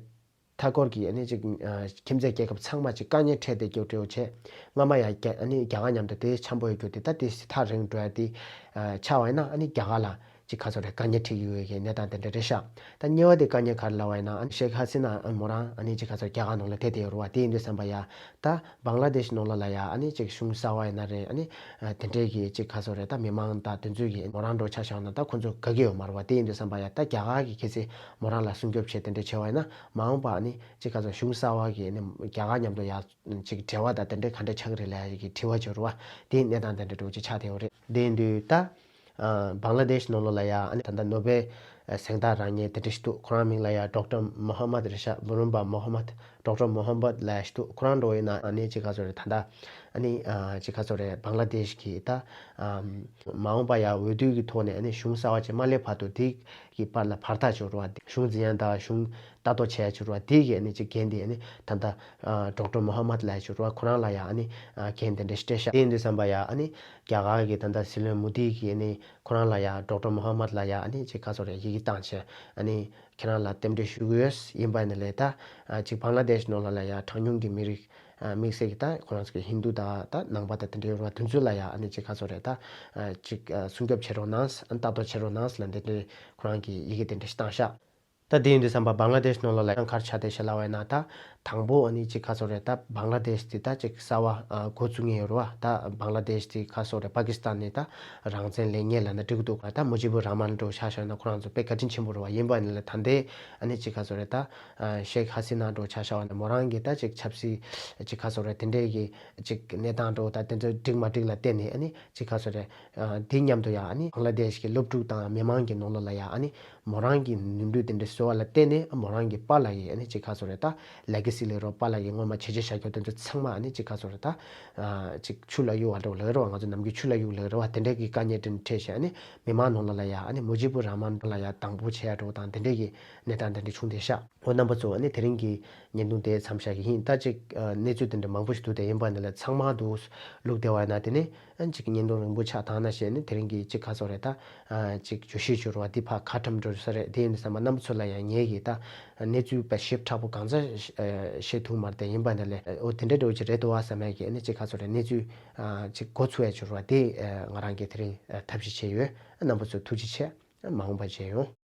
མཐའ་འཁོར་གྱི་ཨ་ནི་ཅིག་ཨ་ཁྱིམ་མཚེས་རྒྱལ་ཁབ་ཚང་མ་ཅིག་བཀག་ཉར་འཕྲད་དེ་སྐྱོ་སྐྱོ་བྱས། སྔ་མ་ཡ་རྒྱ་ཨ་ནི་རྒྱ་གར་མཉམ་དུ་དེ་འཆམ་པོ་ཡོད་རྒྱུ་དེ་ད་དེ་ཐག་རིང་འགྲོ་ཡ་དེ་ཨ་ཆགས་པ་ཡིན་ན་ཨ་ནི་རྒྱ་གར་ལ་ཅིག་ག་སོ་རེད། བཀག་ཉར་ཁྲིད་ཀྱི་ཡོད་ཀྱི་གནས་སྟངས་དེ་འདྲ་རེད་ཤག་ད་གཉིས་པ་དེ་བཀག་ཉར་ག་རེ་ལབ་པ་ཡིན་ན་ཨ་ནི་ཤེག་ཧ་སི་ན་ཨ་མོ་རང་ཨ་ནི་ཅིག་ག་སོ་རྒྱ་གར་ནང་ལ་ཐེ་དེ་ཡོད་རེད་བ། དེ་ཡིན་དུས་ཙམ་པ་ཡ་ད་བང་ལ་དེཤ་ནང་ལོགས་ལ་ཡ་ཨ་ནི་ཅིག་གཞུང་གསར་པ་ཡིན་ན་རེད། ཨ་ནི་ཨ་དེ་འདྲའི་གི་ཅིག་ག་སོ་རེད། ད་མི་མང་དང་དེ་ཚོས་གི་མོ་རང་འདྲ་བོ་ཆ་བཞག་ན་ད་ཁོ་ཚོ་དགའ་གི་ཡོད་མ་རེད་བ། དེ་ཡིན་དུས་ཙམ་པ་ཡ་ད་རྒྱ་གར་གི་གལ་སྲིད་མོ་རང་ལ་སྲུང་སྐྱོབ་བྱས་དེ་འདྲ་བྱས་པ་ཡིན་ན་མ་འོངས་པ་ཨ་ནི་ཅིག་ག་སོ་གཞུང་གསར་པ་གི་ཨ་ནི་རྒྱ་གར་མཉམ་དུ་ཡ་ཅིག་འབྲེལ་བ་དང་དེ་འདྲའི་ག་འདྲ་ཆགས་ཀྱི་རེད་ལབ་ཡ་གི་དྲི་བ་བྱེད་རེད་བ། དེའི་གནས་སྟངས་དེ་འདྲ་འདྲ་བོ་ཅིག་ཆགས་བསྡད་ཡོད་རེད། དེ་ཡིན་དུས་ད་ཨ་བང་ལ་དེཤ་ནང་ལོགས་ལ་ཡ་ཨ་ནི་ད་ལྟ་ནོ་བེལ་གཟེངས་རྟགས་རག་མཁན་དེ་འདྲ་ཞིག་འདུག་ཁོ་རང་མིང་ལ་ཡ་ཌོག་ཊར་མོ་ཧམ་མད་རེད་ཤག་བུ་རུམ་པ་མོ་ཧམ་མད། ཌོག་ཊར་མོ་ཧམ་མད་ལབ་ཡ་ཞིག་འདུག་ཁོ་རང་འདྲ་བོ་ཡིན་ན་ཨ་ནི་ཅིག་ག་སོ་རེད། ད་ལྟ་ཨ་ནི་ཨ་ཅིག་ག་སོ་རེད། བང་ལ་དེཤ་གི་ད་ཨ་མ་འོངས་པ་ཡ་འོས་བསྡུ་གི་ཐོག་ནས་ཨ་ནི་གཞུང་གསར་པ་ཅིག་མ་སླེབས་བར་དུ་དེ་གི་བར་ལ་བར་ཐག་ཅིག་ཡོད་རེད་བ། གཞུང་འཛིན་ཡ་དང་གཞུང་ལྟ་རྟོག་བྱེད་ཡ་ཅིག་ཡོད་རེད་བ། དེ་གི་ཨ་ནི་ཅིག་འགན་དེ་ཨ་ནི་ད་ལྟ་ཨ་ཌོག་ཊར་མོ་ཧམ་མད་ལབ་ཡ་ཅིག་ཡོད་རེད་བ། ཁོ་རང་ལ་ཡ་ཨ་ནི་ཨ་འགན་དེ་འདྲ་ཞིག་སྤྲད་ཤག་དེ་ཡིན་དུས་ཙམ་པ་ཡ་ཨ་ནི་རྒྱ་གར་གི་ད་ལྟ་སྲིད་བློན་མོ་དི་གི་ཨ་ནི་ཁོ་རང་ལ་ཡ་ཌོག་ཊར་མོ་ཧམ་མད་ལ་ཡ་ཨ་ནི་ཅིག་ག་སོ་རེད། ཡི་གེ་བཏང་བྱས་ཨ་ནི་ཁྱེད་རང་ལ་རྟེན་འབྲེལ་ཞུ་གི་ཡོད་ཡིན་པ་ནི་ལས་ད་ཨ་ཅིག་བང་ལ་དེཤ་ནང་ལོགས་ལ་ཡ་གྲངས་ཉུང་གི་མི་རིགས་ཨ་དམིགས་བསལ་གྱི་ད་ཁོ་རང་ཚོ་གི་ཧིན་དུ་དང་ད་ནང་པ་དང་དེ་འདྲ་ཡོད་རེད་བ། དེ་ཚོ་ལ་ཡ་ཨ་ནི་ཅིག་ག་སོ་རེད། ད་ཨ་ཅིག་ཨ་སྲུང་སྐྱོབ་བྱེད་རོགས་གནང་། ལྟ་རྟོག་བྱེད་རོགས་གནང་ལབ་འདི་འདྲའི་ཁོ་རང་གི་ཡི་གེ་དེ་འདྲ་ཞིག་བཏང་ཤག་ད་དེ་ཡིན་དུས་ཙམ་པ་བང་ལ་དེཤ་ནང་ལོགས་ལ་ཡང་ག་རེ་ཆགས་བསྡད་ཤག་ལབ་པ་ཡིན་ན། ད་དང་པོ་ཨ་ནི་ཅིག་ག་སོ་རེད། ད་བང་ལ་དེཤ་དེ་ད་ཅིག་གསར་པ་ཨ་འགོ་བཙུགས་མཁན་ཡོད་རེད་བ། ད་བང་ལ་དེཤ་དེ་ག་སོ་རེད། པ་ཀི་སི་ཐན་ནས་ད་རང་བཙན་ལེན་མཁན་ལབ་ན་འགྲིག་གི་འདུག་ད་མུ་ཇི་བུར་ར་མན་འདྲ་བོ་ཆ་བཞག་ན་ཁོ་རང་ཚོ་དཔེ་བཀའ་དྲིན་ཆེན་པོ་རེད་བ། ཡིན་པ་ནི་ལ་ད་ལྟའི་ཨ་ནི་ཅིག་ག་སོ་རེད། ད་ཨ་ཤེག་ཧ་སི་ན་འདྲ་བོ་ཆ་བཞག་ན་མོ་རང་གི་ད་ཅིག་ཆབ་སྲིད་ཅིག་ག་སོ་རེད། དེ་འདྲའི་གི་ཅིག་གནས་སྟངས་འདྲ་བོ་ད་དེ་ཚོ་འགྲིག་མ་འགྲིག་ལ་བལྟས་ནས་ཨ་ནི་ཅིག་ག་སོ་རེད། ཨ་དེ་མཉམ་དུ་ཡང་ཨ་ནི་བང་ལ་དེཤ་གི་སློབ་ཕྲུག་དང་མི་མང་གི་ནང་ལོགས་ལ་ཡང་ཨ་ནི་མོ་རང་གི་ནོར་འཁྲུལ་དེ་འདྲ་བཟོ་བ་ལ་བརྟེན་ནས་མོ་རང་གི་པཱ་ལགས་ཀྱི་ཨ་ནི་ཅིག་ག་སོ་རེད། ད་ལེ་ག་སི་ལབ་རོགས། པཱ་ལགས་ཀྱི་སྔོན་མ་བྱས་རྗེས་བཞག་རྒྱུ་དེ་ཚོ་ཚང་མ་ཨ་ནི་ཅིག་ག་སོ་རེད། ད་ཨ་ཅིག་ཆུ་ལ་གཡུག་པ་འདྲ་བོ་ལབ་རོགས། ང་ཚོ་ནམ་རྒྱུན་ཆུ་ལ་གཡུག་ལབ་རོགས། དེ་འདྲའི་གི་དཀའ་ངལ་དེ་འཕྲད་བྱས་ཨ་ནི་མི་མང་ནང་ལོགས་ལ་ཡང་ཨ་ནི་མུ་ཇི་བུར་ར་མན་ལ་ཡང་སྡང་པོ་བྱས་འདྲ་བོ་དང་དེ་འདྲའི་གི་གནས་སྟངས་དེ་འདྲ་བྱུང་བསྡད་ཤག་འོ་རྣམ་པ་ཚོ་ཨ་ནི་དེ་རིང་གི་བརྙན་ཐུང་དེ་མཚམས་བཞག་གི་ཡིན། ད་ཅིག་ཨ་གནས་ཚུལ་དེ་འདྲ་མང་པོ་ཞིག་འདུག་དེ་ཡིན་པ་འདི་ལ་ཚང་མ་འདུག་བླུགས་བསྡད་པ་ཡིན་ན་དེ་ནི་ཨ་ཅིག་བརྙན་ཐུང་རིང་པོ་ཆགས་བཏང་ན་བྱས་ནི་དེ་རིང་གི་ཅིག་ག་སོ་རེད། ད་ཨ་ཅིག་བརྗོད་གཞི་བྱོས་རོགས་པ་འདི་ཕར་ཁ་ཁྲམ་འགྲོ་ས་རེད། དེ་ཡིན་དུས་ཙམ་པ་རྣམ་པ་ཚོ་ལ་ཡང་ངེད་ཀྱིས་ད་གནས་ཚུལ་དཔེ་ཞིབ་ཕྲ་པོ་གང་ཚ་ཨ་བཤད་ཐུབ་མ་རེད། དེ་ཡིན་པ་འདི་ལས་ཨོ་དེ་འདྲ་འདྲ་བོ་ཅིག་རེད་འདུག་བ་བསམ་ཡ་གི་ཨ་ནི་ཅིག་ག་སོ་རེད། གནས་ཚུལ་ཨ་ཅིག་འགོ་ཚུགས་ཡ་བྱོས་རོགས་པ་དེ་ཨ་ང་རང་གིས་དེ་རིང་ཨ་ཐབས་ཤེས་བྱས་ཡོད། རྣམ་པ་ཚོ་ཐུགས་རྗེ་ཆེ། མ་འོངས་པ་མཇལ་ཡོང་།